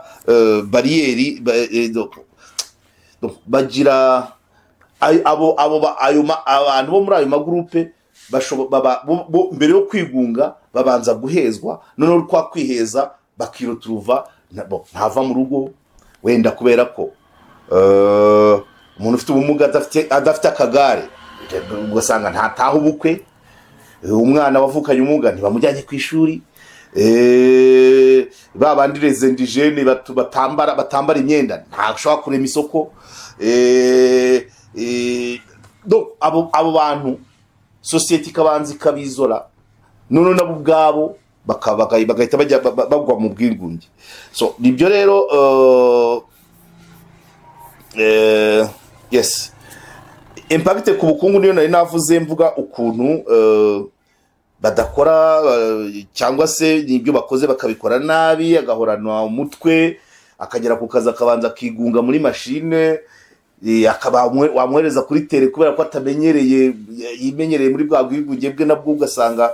bariyeri donc bagira ayo- abo abo ba- ayo abantu bo muri ayo magurupe mbere yo kwigunga babanza guhezwa, noneho kwa kwiheza bakiroturuva ntava mu rugo, wenda kubera ko umuntu ufite ubumuga adafite akagare, ugasanga ntataha ubukwe, umwana wavukanye ubumuga ntibamujyanye ku ishuri, ba bandi les indigènes batambara imyenda, ntashobora kurema isoko. Donc, abo bantu sosiyete ikabanza ikabizora, none nabo ubwabo bagahita bajya bagwa mu bwigunge. So nibyo rero, yes, impact ku bukungu niyo nari navuze, mvuga ukuntu badakora, cyangwa se n'ibyo bakoze bakabikora nabi, agahorana umutwe, akagera ku kazi akabanza akigunga muri mashine, akaba wamwohereza kuri terrain, kubera ko atamenyereye, yimenyereye muri bwa bwigunge bwe, nabwo ugasanga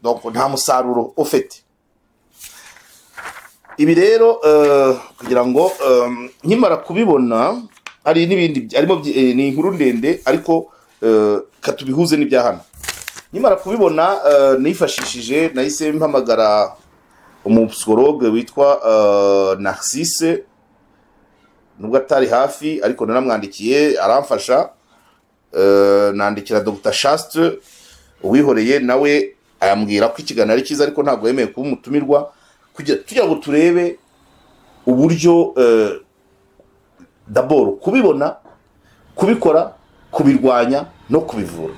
donc nta musaruro ufite. Ibi rero, kugira ngo nkimara kubibona, hari n'ibindi harimo ni inkuru ndende, ariko katubihuze n'ibya hano. Nkimara kubibona, nifashishije, nahise mpamagara umupsychologue witwa Narcisse, nubwo atari hafi, ariko naramwandikiye aramfasha. Nandikira Dr Chaste Uwihoreye, nawe ayambwira ko ikiganiro ari cyiza, ariko ntabwo yemeye kuba umutumirwa, kugira ngo turebe uburyo d'abord kubibona, kubikora, kubirwanya no kubivura.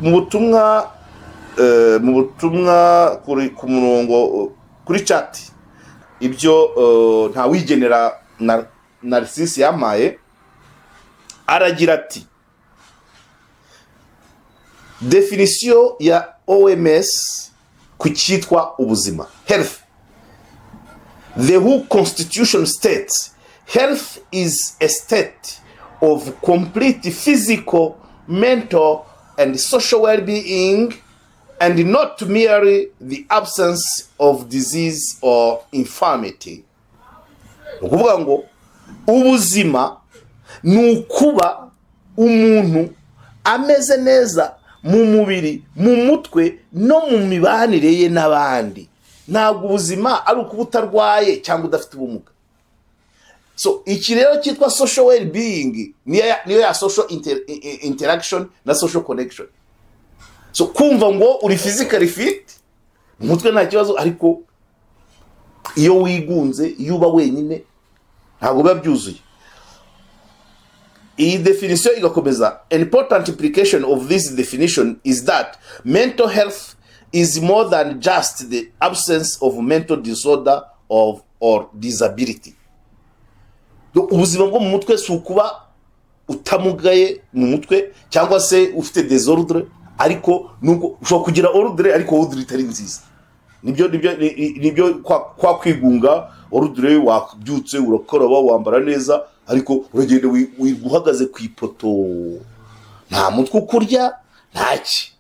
Mu butumwa ku murongo, kuri chat, ibyo ntawigenera na Narcisse yampaye, aragira ati: "Définition ya OMS ku cyitwa ubuzima, health: The WHO constitution states health is a state of complete physical, mental and social well-being and not merely the absence of disease or infirmity." Ni ukuvuga ngo ubuzima ni ukuba umuntu ameze neza mu mubiri, mu mutwe no mu mibanire ye n'abandi. Ntabwo ubuzima ari ukuba utarwaye cyangwa udafite ubumuga. So iki rero cyitwa social well being niyo ya social interaction na social connection. So kumva ngo uri physically fit, mu mutwe nta kibazo, ariko iyo wigunze, iyo uba wenyine, ntabwo biba byuzuye. Iyi definition igakomeza: "An important implication of this definition is that mental health is more than just the absence of mental disorder or disability." Ubuzima bwo mu mutwe si ukuba utamugaye mu mutwe cyangwa se ufite désordre, ariko nubwo ushobora kugira ordre, ariko ordre itari nziza. Nibyo kwa kwigunga. Ordre, wabyutse, urakaraba, wambara neza, ariko uragenda wirirwa uhagaze ku ipoto, nta mutwe ukurya, ntaki.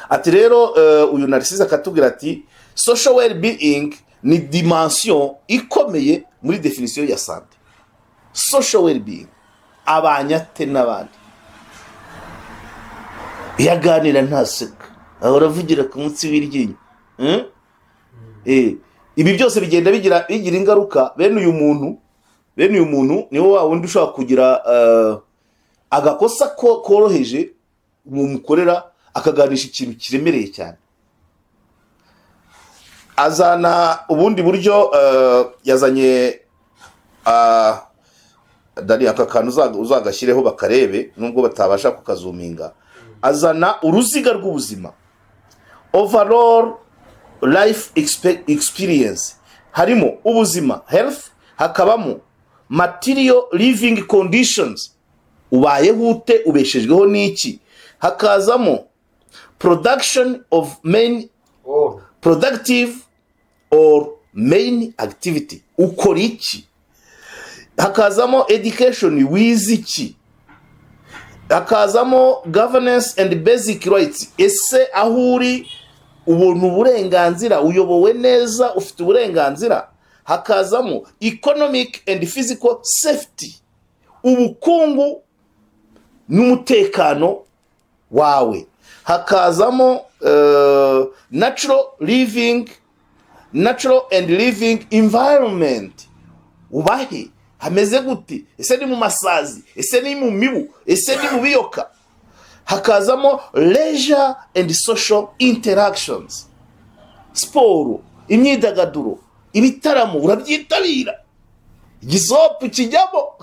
Ati rero, uyu Narcisse akatubwira ati social well being ni dimension ikomeye muri définition ya santé. Social well being, abanye ate n'abandi? Iyo aganira ntaseka, ahora avugira ku munsi w'iryinyo. Ibi byose bigenda bigira ingaruka. Bene uyu muntu niwe wa wundi ushobora kugira agakosa koroheje mumukorera, akaganisha ikintu kiremereye cyane. Azana ubundi buryo, yazanye, Dani, aka kantu uzagashyireho bakarebe, nubwo batabasha kukazuminga. Azana uruziga rw'ubuzima, overall life experience. Harimo ubuzima, health, hakabamo material living conditions, ubayeho ute, ubeshejweho n'iki, hakazamo production of main Oh, productive or main activity, ukora iki, hakazamo education, wize iki, hakazamo governance and basic rights, ese aho uri ubona uburenganzira, uyobowe neza, ufite uburenganzira, hakazamo economic and physical safety, ubukungu n'umutekano wawe, hakazamo natural and living environment, ubahe hameze gute, ese ni mu masazi, ese ni mu mibu, ese ni mu biyoka, hakazamo leisure and social interactions, siporo, imyidagaduro, ibitaramo urabyitabira, igisopu kijyamo.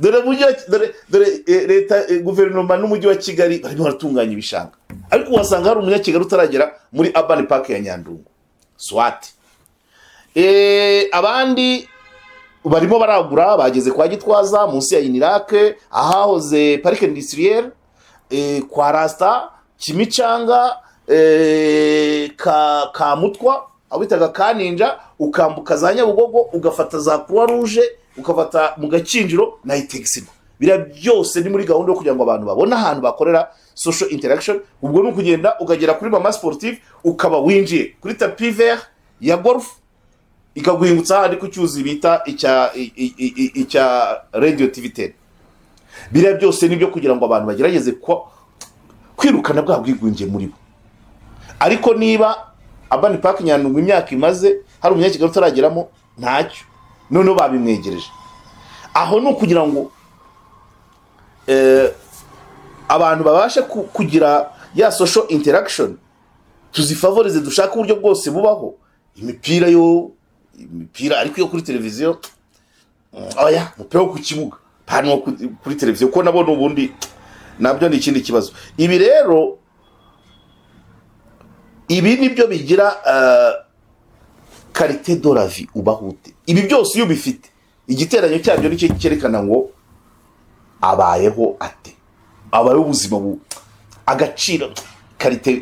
Dore umujyi wa dore leta, guverinoma n'umujyi wa Kigali barimo baratunganya ibishanga, ariko wasanga hari umunyakigali utaragera muri Urban Park ya Nyandungu. Swat abandi barimo baragura, bageze kwa Gitwaza munsi ya UNILAK, ahahoze Parc Industriel, kwa Rasta, Kimicanga, ka Mutwa aho bitaga Kaninja, ukambuka za Nyabugogo, ugafata za Croix Rouge, ukafata mu Gakinjiro na Itexirwa. Biriya byose ni muri gahunda yo kugira ngo abantu babone ahantu bakorera social interaction. Ubwo ni ukugenda ukagera kuri Mama Sportive, ukaba winjiye kuri tapis vert ya golf, ikaguhingutsa ahandi ku cyuzi bita icya Radio TV 10. Biriya byose ni byo kugira ngo abantu bagerageze kwirukana bwa bwigunge muri bo. Ariko niba Urban Park Nyandungu imyaka imaze hari umunyakigali utarageramo, ntacyo, noneho babimwegereje. Aho ni ukugira ngo abantu babashe kugira ya social interaction, tuzifavorize, dushake uburyo bwose bubaho. Imipira yo, imipira ariko iyo kuri televiziyo, oya, umupira wo ku kibuga, hano kuri televiziyo, kuko nabo n'ubundi nabyo ni ikindi kibazo. Ibi rero, ibi nibyo bigira qualité de la vie. Ubaho ute? Ibi byose iyo ubifite, igiteranyo cyabyo nicyo cyerekana ngo abayeho ate, abayeho ubuzima agaciro, qualité,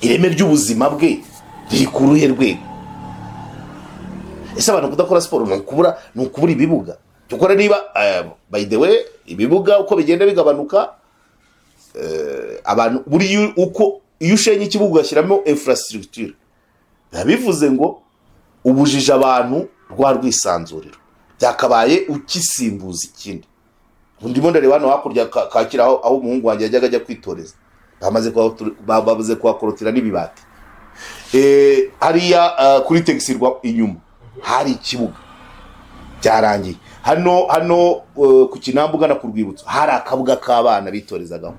ireme ry'ubuzima bwe riri ku ruhe rwego? Ese abantu kudakora siporo ni ukubura ibibuga? Dukora niba, by the way, ibibuga uko bigenda bigabanuka, abantu buriya uko iyo ushenye ikibuga ugashyiramo infrastructure, biba bivuze ngo ubujije abantu rwa rwisanzuriro, byakabaye ukisimbuza ikindi. Ndimo ndareba hano hakurya Kacyiru, aho umuhungu wanjye yajyaga ajya kwitoreza, bamaze kuhakorotira n'ibibati. Hariya kuri Tegisirwa inyuma hari ikibuga, byarangiye. Hano ku Kinamba ugana ku rwibutso hari akabuga k'abana bitorezagamo,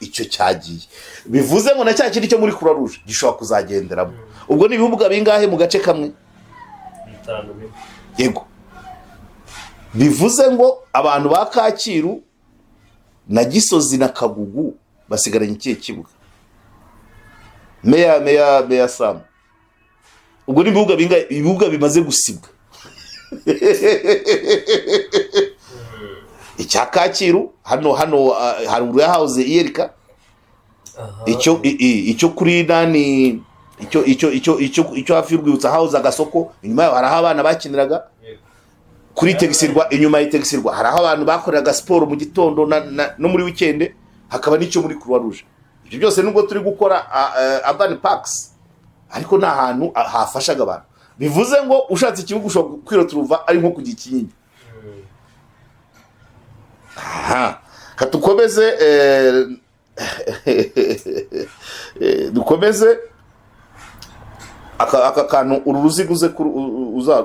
icyo cyagiye. Bivuze ngo na cya kindi cyo muri Croix Rouge gishobora kuzagenderamo. Ubwo ni ibibuga bingahe mu gace kamwe? Bitanu, bine. Yego, bivuze ngo abantu ba Kacyiru na Gisozi na Kagugu basigaranye ikihe kibuga? Meya Sam, ubwo ni ibibuga bingahe, ibibuga bimaze gusibwa? Icya Kacyiru hano haruguru ya house iyerika. Icyo kuri nani, icyo hafi y'urwibutso house agasoko, inyuma yaho hari aho abana bakiniraga. Kuri Tegisirwa, inyuma y'Itegisirwa, hari aho abantu bakoreraga siporo mu gitondo no muri weekend, hakaba n'icyo muri Croix Rouge. Ibyo byose, nubwo turi gukora urban parks, ariko ni ahantu hafashaga abantu. Bivuze ngo ushatse ikibuga ushobora kwiroturuva ari nko kujya Ikinyinya. Aha katukomeze, dukomeze aka kantu, uru ruziga uze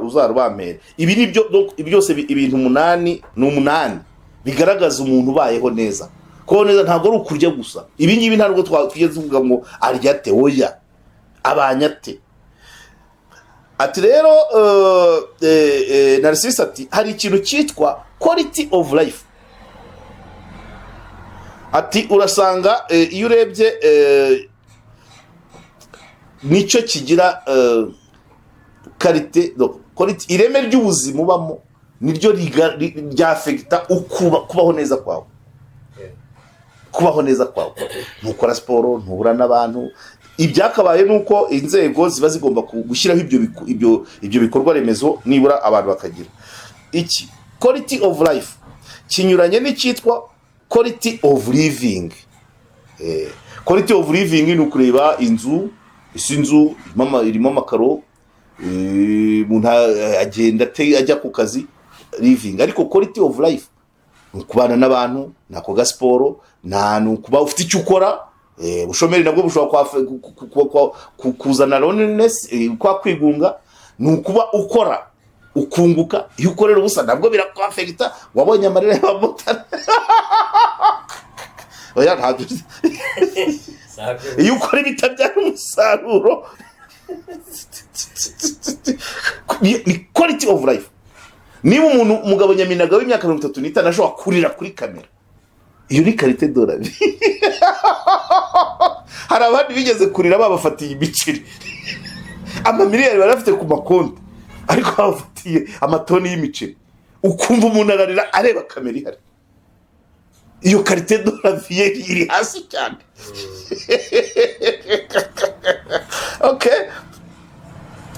uzarubampere. Ibi ni byo, donc, ibi byose ibintu umunani, ni umunani bigaragaza umuntu ubayeho neza. Kubaho neza ntabwo ari ukurya gusa. Ibi ngibi ntabwo twigeze tuvuga ngo arya ate, oya, abanye ate? Ati rero Narcisse ati hari ikintu cyitwa quality of life. Ati urasanga iyo urebye, nicyo kigira qualité, no, quality, ireme ry'ubuzima ubamo niryo ryafekita kubaho neza kwawe. Kubaho neza kwawe, ntukora siporo, ntubura n'abantu. Ibyakabaye ni uko inzego ziba zigomba gushyiraho ibyo bikorwa remezo, nibura abantu bakagira iki quality of life kinyuranye n'icyitwa quality of living. Quality of living ni ukureba inzu, isi inzu irimo amakaro, umuntu agenda ajya ku kazi, living. Ariko quality of life ni ukubana n'abantu, ni ako gasiporo, ni ukuba ufite icyo ukora. Ubushomeri nabwo bushobora kuzana loneliness, kwa kwigunga. Ni ukuba ukora ukunguka. Iyo ukorera ubusa nabwo birakwafekita. Wabonye amarira y'abamotari? Oya, ntabyo. Iyo ukora ibitabyara umusaruro, ni quality of life. Niba umuntu, umugabo nyaminaga w'imyaka 35, ashobora kurira kuri kamera, iyo ni qualité de la vie. Hari abandi bigeze kurira babafatiye imiceri, amamiliyari bari bafite ku makonti, ariko babafatiye amatoni y'imiceri, ukumva umuntu ararira areba kamera ihari. Iyo qualité de la vie iri hasi cyane. Okay.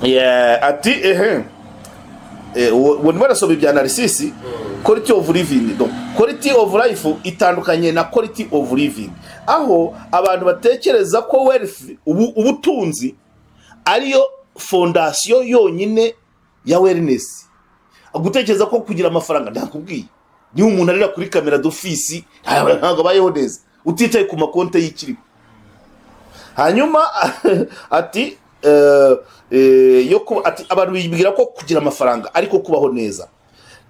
Yeah, ati ehe. Uwo ndimo arasoma ibya Narcisse. Quality of living, donc quality of life itandukanye na quality of living, aho abantu batekereza ko wealth, ubutunzi ariyo fondation yonyine ya wellness, gutekereza ko kugira amafaranga, ndakubwiye, niba umuntu arira kuri kamera d'office, ntabwo abayeho neza, utitaye ku makonte y'ikiriho. Hanyuma ati yo kuba, ati abantu bibwira ko kugira amafaranga ariko kubaho neza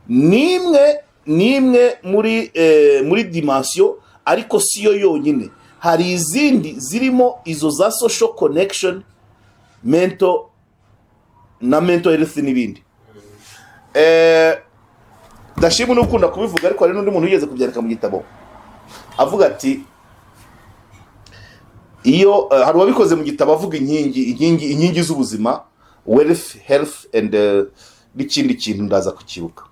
nimwe muri dimension, ariko siyo yonyine. Hari izindi zirimo izo za social connection, mental na mental health n'ibindi. Ndashima n'ukunda kubivuga, ariko hari n'undi muntu wigeze kubyandika mu gitabo, avuga ati iyo hari uwabikoze mu gitabo avuga inkingi z'ubuzima: wealth, health and n'ikindi kintu ndaza kukibuka.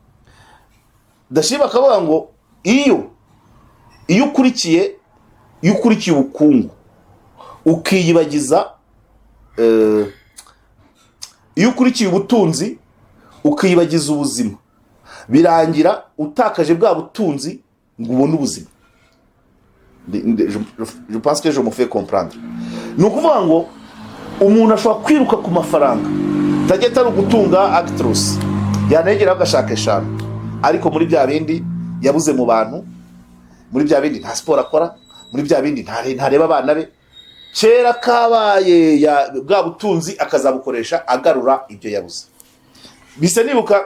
Ndashima akavuga ngo iyo ukurikiye ubukungu ukiyibagiza, iyo ukurikiye ubutunzi ukiyibagiza ubuzima, birangira utakaje bwa butunzi ngo ubone ubuzima. Je pense que je me fais comprendre. Ni ukuvuga ngo umuntu ashobora kwiruka ku mafaranga, tajya atari ugutunga Actros, yanegeraho agashaka eshanu, ariko muri bya bindi yabuze mu bantu, muri bya bindi nta siporo akora, muri bya bindi ntareba abana be. Kera kabaye, bwa butunzi akazabukoresha agarura ibyo yabuze. Bisa nibuka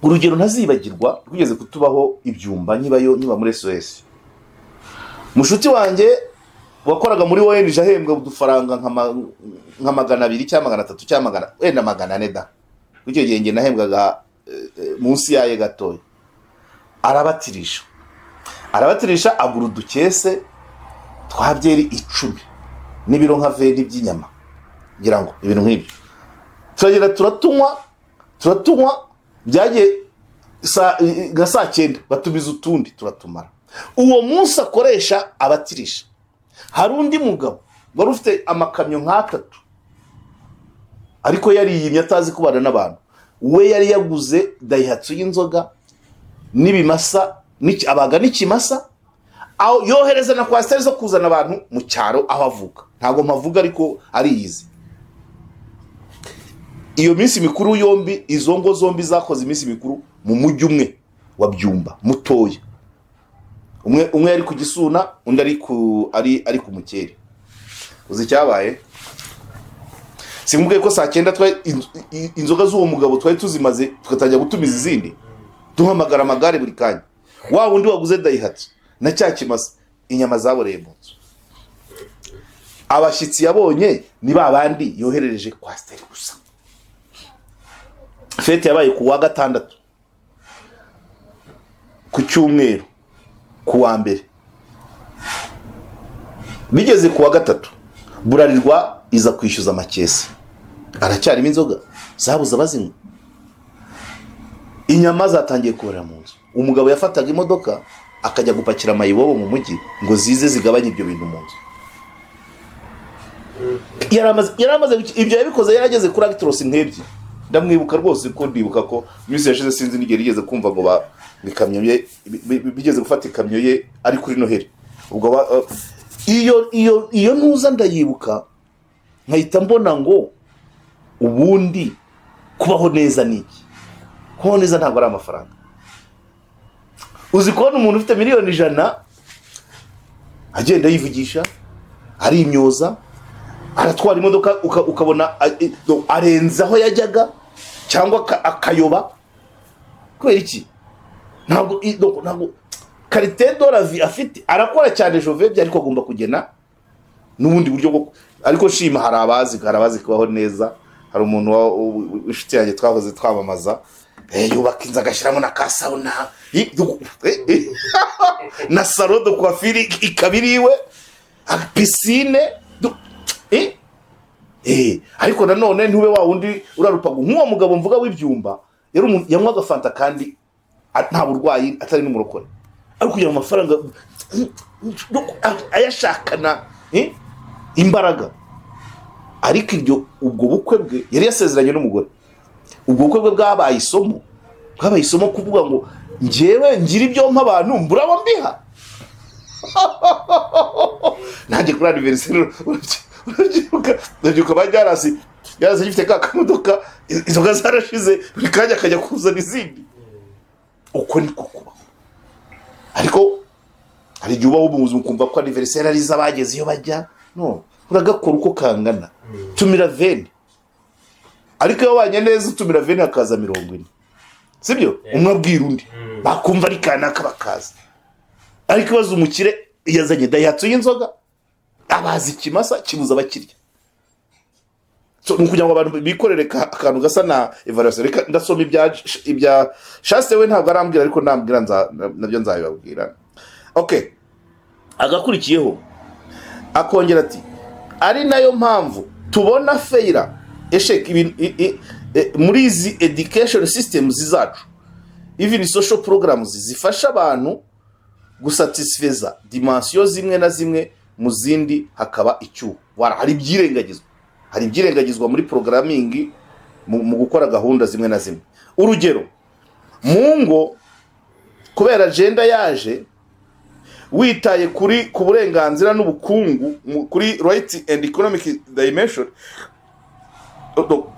urugero ntazibagirwa rwigeze kutubaho ibyumba nkibayo, nkiba muri SOS. Mushuti wanjye wakoraga muri ONG ahembwa udufaranga nka 200 cyangwa 300 cyangwa magana, wenda 400 da. Icyo gihe njye nahembwaga munsi yaye gatoya. Arabatirisha, agura udukese twa byeri 10 n'ibiro nka 20 by'inyama, ngira ngo ibintu nk'ibyo. Turagenda turatunywa, turatunywa, byagiye nka saa 9 batumiza utundi, turatumara. Uwo munsi akoresha abatirisha, hari undi mugabo wari ufite amakamyo nk'atatu, ariko yariyimye, atazi kubana n'abantu. We yari yaguze Daihatsu y'inzoga n'ibimasa, abaga n'ikimasa, aho yohereza na coaster zo kuzana abantu mu cyaro aho avuka. Ntabwo mpavuga, ariko ariyizi. Iyo minsi mikuru yombi, izo ngo zombi zakoze iminsi mikuru mu mujyi umwe wa Byumba mutoya. Umwe yari ku Gisuna, undi ari ku Mukeri. Uzi icyabaye? Simubwiye ko saa 9 twari inzoga z'uwo mugabo twari tuzimaze, tugatangira gutumiza izindi, duhamagara amagare buri kanya. Wa wundi waguze Daihatsu na cya kimasa, inyama zaboreye mu nzu. Abashyitsi yabonye ni ba bandi yoherereje coaster gusa. Fête yabaye ku wa gatandatu, ku cyumweru, ku wa mbere, bigeze ku wa gatatu, Bralirwa iza kwishyuza amakesi, aracyarimo inzoga zabuze abazinywa, inyama zatangiye kuborera mu nzu. Umugabo yafataga imodoka akajya gupakira amayibobo mu mujyi ngo zize zigabanye ibyo bintu mu nzu. Yari amaze ibyo yabikoze yarageze kuri Actros nk'ebyiri. Ndamwibuka rwose, ko ndibuka ko iminsi yashize, sinzi n'igihe rigeze kumva ngo ba ikamyo ye bigeze gufata ikamyo ye ari kuri Noheli. Ubwo iyo ntuza ndayibuka, nkahita mbona ngo ubundi kubaho neza ni iki? Kubaho neza ntabwo ari amafaranga. Uzi kubona umuntu ufite miliyoni 100 agenda yivugisha, arimyoza, aratwara imodoka, ukabona no, arenze aho yajyaga cyangwa akayoba? Kubera iki? Ntabwo no, ntabwo qualité de la vie afite. Arakora cyane jovebye, ariko agomba kugena n'ubundi buryo bwo, ariko shima, hari abazi kubaho neza. Hari umuntu w'inshuti yanjye twahoze twamamaza. Yubaka inzu, agashyiramo na ka sauna, na salon de coiffure ikaba iri iwe, piscine, ariko nanone ntube wa wundi urarupagu nk'uwo mugabo mvuga w'ibyumba. Yari umuntu yanywaga fanta kandi nta burwayi, atari n'umurokore, ariko kugira ngo amafaranga ayashakana imbaraga. Ariko ibyo, ubwo bukwe bwe yari yasezeranye n'umugore, ubwo bukwe bwe bwabaye isomo, bwabaye isomo kuvuga ngo njyewe ngira ibyo mpa abantu, mbura abo mbiha. Nanjye kuri anniversaire, urabyibuka, ba Jarasi agifite ka kamodoka, inzoga zarashize, buri kanya akajya kuzana izindi. Uko niko kubaho. Ariko hari igihe ubaho mu buzima ukumva ko anniversaire ari iz'abageze iyo bajya. No uragakora uko kangana, tumira 20. Ariko iyo wabanye neza, utumira 20, hakaza 40, sibyo? Umwe abwira undi, bakumva ari kanaka, bakaza. Ariko ibaze umukire yazanye Daihatsu y'inzoga, abaza ikimasa kibuza abakirya. So, ni ukugira ngo abantu bikorere akantu gasa na evaluation. Reka ndasoma ibya Chaste. We ntabwo arambwira, ariko nambwira nabyo nzabibabwira. Okay, agakurikiyeho akongera ati: "Ari nayo mpamvu tubona failure, échec muri izi education systems zacu, even social programs zifasha abantu gusatisfeza dimension zimwe na zimwe, mu zindi hakaba icyuho." Wara, hari ibyirengagizwa muri programming, mu gukora gahunda zimwe na zimwe. Urugero, mu ngo, kubera agenda yaje witaye kuri ku burenganzira n'ubukungu, kuri right and economic dimension,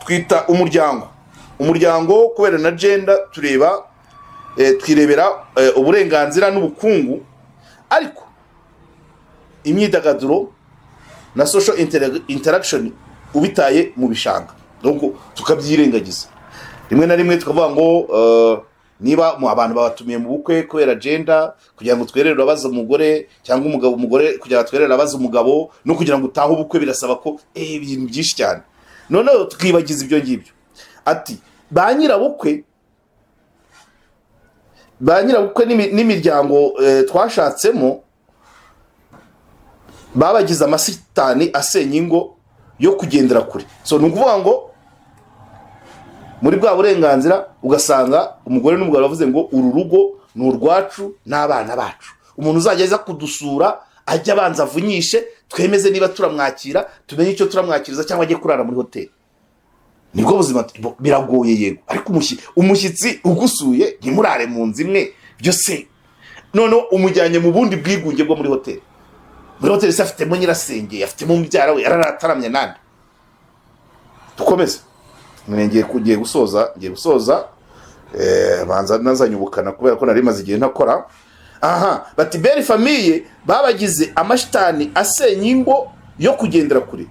twita umuryango kubera na gender, tureba twirebera uburenganzira n'ubukungu, ariko imyidagaduro na social interaction ubitaye mu bishanga. Donc tukabyirengagiza rimwe na rimwe, tukavuga ngo niba mu abantu babatumiye mu bukwe kubera agenda, kugira ngo twerere urabaza umugore cyangwa umugabo, umugore kugira ngo twerere abaza umugabo, no kugira ngo utahe ubukwe birasaba ko ibintu byinshi cyane, noneho tukibagiza ibyo ngibyo. Ati ba nyirabukwe n'imiryango twashatsemo babagize amasitani asenya ingo yo kugendera kure. So ni ukuvuga ngo muri bwa burenganzira, ugasanga umugore n'umugabo bavuze ngo uru rugo ni urwacu n'abana bacu, umuntu uzajya aza kudusura ajya abanza avunyishe, twemeze niba turamwakira, tumenye icyo turamwakiriza, cyangwa ajye kurara muri hoteli. Nibwo buzima. Biragoye yego, ariko umushyitsi ugusuye ntimurare mu nzu imwe byose, noneho umujyanye mu bundi bwigunge bwo muri hoteli. Muri hoteli se afitemo nyirasenge, afitemo mubyara we, ararataramye nande? Dukomeze. Ngiye gusoza. Banza nazanye ubukana kubera ko nari maze igihe ntakora aha. Bati belle famille babagize amashitani asenya ingo yo kugendera kure.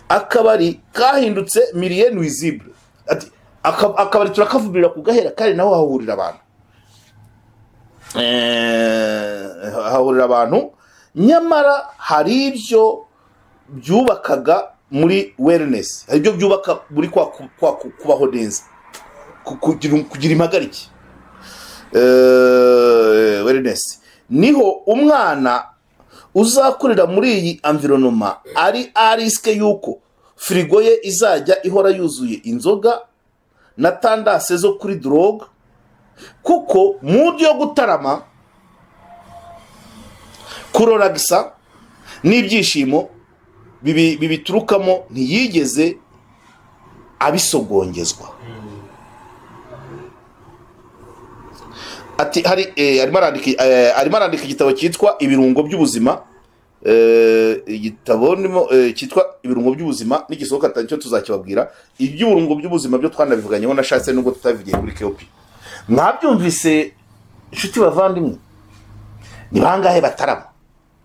Akabari kahindutse milieu nuisible. Ati akabari turakavubirira ku gahera, kandi naho hahurira abantu, nyamara hari ibyo byubakaga muri wellness, hari ibyo byubaka muri kwa kubaho neza, kugira impagarike. Wellness niho umwana uzakurira muri iyi environnement ari à risque y'uko firigo ye izajya ihora yuzuye inzoga na tendance zo kuri drogue, kuko mood yo gutarama, kuroragisa n'ibyishimo bibiturukamo ntiyigeze abisogongezwa. Ati hari arimo arandika igitabo cyitwa "Ibirungo by'ubuzima". Igitabo ndimo cyitwa "Ibirungo by'ubuzima", nigisohoka cyo tuzakibabwira. Iby'ibirungo by'ubuzima byo twanabivuganyeho nashatse, nubwo tutabivugiye kuri KOP. Mwabyumvise, inshuti bavandimwe, ni bangahe batarama?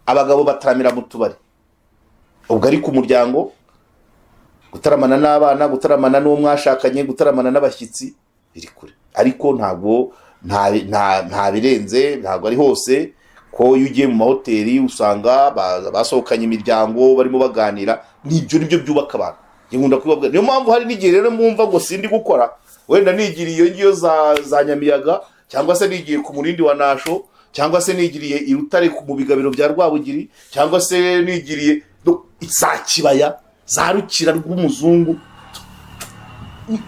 Abagabo bataramira mu tubari, ubwo ari ku muryango, gutaramana n'abana, gutaramana n'uwo mwashakanye, gutaramana n'abashyitsi biri kure. Ariko ntabwo nta birenze, ntabwo ari hose, ko iyo ugiye mu mahoteli usanga basohokanye imiryango, barimo baganira. Nibyo byubaka abantu. Njye nkunda kubibabwira. Niyo mpamvu hari n'igihe rero mwumva ngo sindi gukora, Wenda nigiriye iyo ngiyo za Nyamiyaga, cyangwa se nigiye ku Murindi wa Nasho, cyangwa se nigiriye i Rutare mu bigabiro bya Rwabugiri, cyangwa se nigiriye za Kibaya, za Rukira rw'umuzungu,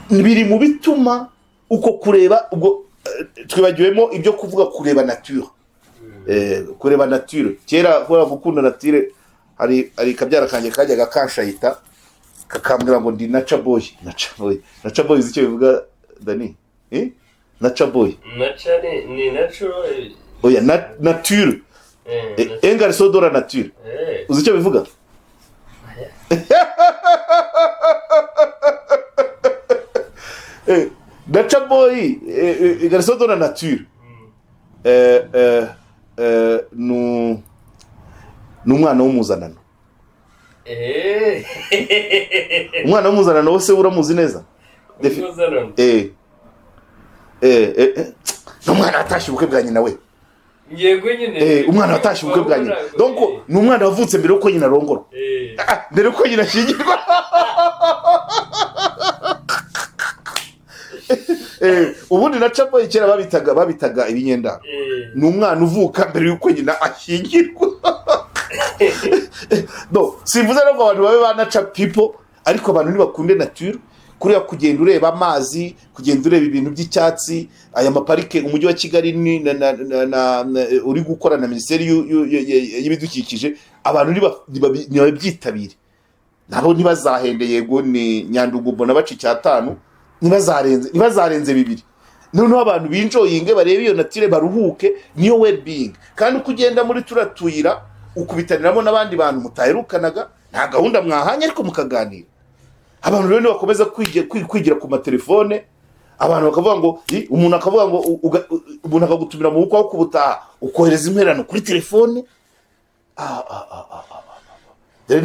biri mu bituma uko kureba. Ubwo twibagiwemo ibyo kuvuga kureba nature. Kureba nature, kera kubera gukunda nature, hari kabyara kanjye kajyaga kanshayita, kakambwira ngo ndi nature boy. Nature boy, nature boy, uzi icyo bivuga, Dani? Eh, nature boy? Nature ni natural. Oya, nature. Un garçon de la nature. Uzi icyo bivuga? Nature boy, garçon de la nature, ni umwana w'umuzanano. Umwana w'umuzanano wose uramuzi neza? Umuzanano. Ni umwana watashye ubukwe bwa nyina we. Yego nyine. Umwana watashye ubukwe bwa nyina, donc ni umwana wavutse mbere yuko nyina arongorwa. Ah, mbere yuko nyina ashyingirwa. Ubundi nature boy kera babitaga ibinyendaro. Ni umwana uvuka mbere yuko nyina ashyingirwa. No simvuze rero ngo abantu babe ba nature people, ariko abantu ntibakunde nature. Kuriya kugenda ureba amazi, kugenda ureba ibintu by'icyatsi, aya maparike umujyi wa Kigali ni na, na, na, na, na, uri gukora na minisiteri y'ibidukikije, abantu ntibabyitabire, nabo ntibazahende. Yego, ni Nyandugu mbona baca 5, ntibazarenze 2. Noneho abantu binjoyinge, barebe iyo nature, baruhuke, niyo well being. Kandi uko ugenda muri turiya tuyira, ukubitaniramo n'abandi bantu mutaherukanaga, nta gahunda mwahanye, ariko mukaganira. Abantu rero nibakomeza kwigira ku matelefone, abantu bakavuga ngo, umuntu akavuga ngo umuntu akagutumira mu bukwe aho kubutaha, ukohereza intererano kuri telefone. Dore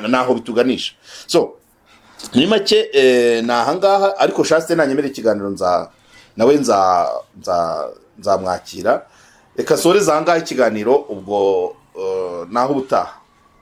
naho bituganisha. So muri make, ni ahangaha, ariko Shaste nanyemera ikiganiro nawe nzamwakira. Reka soreze ahangaha ikiganiro, ubwo naho ubutaha.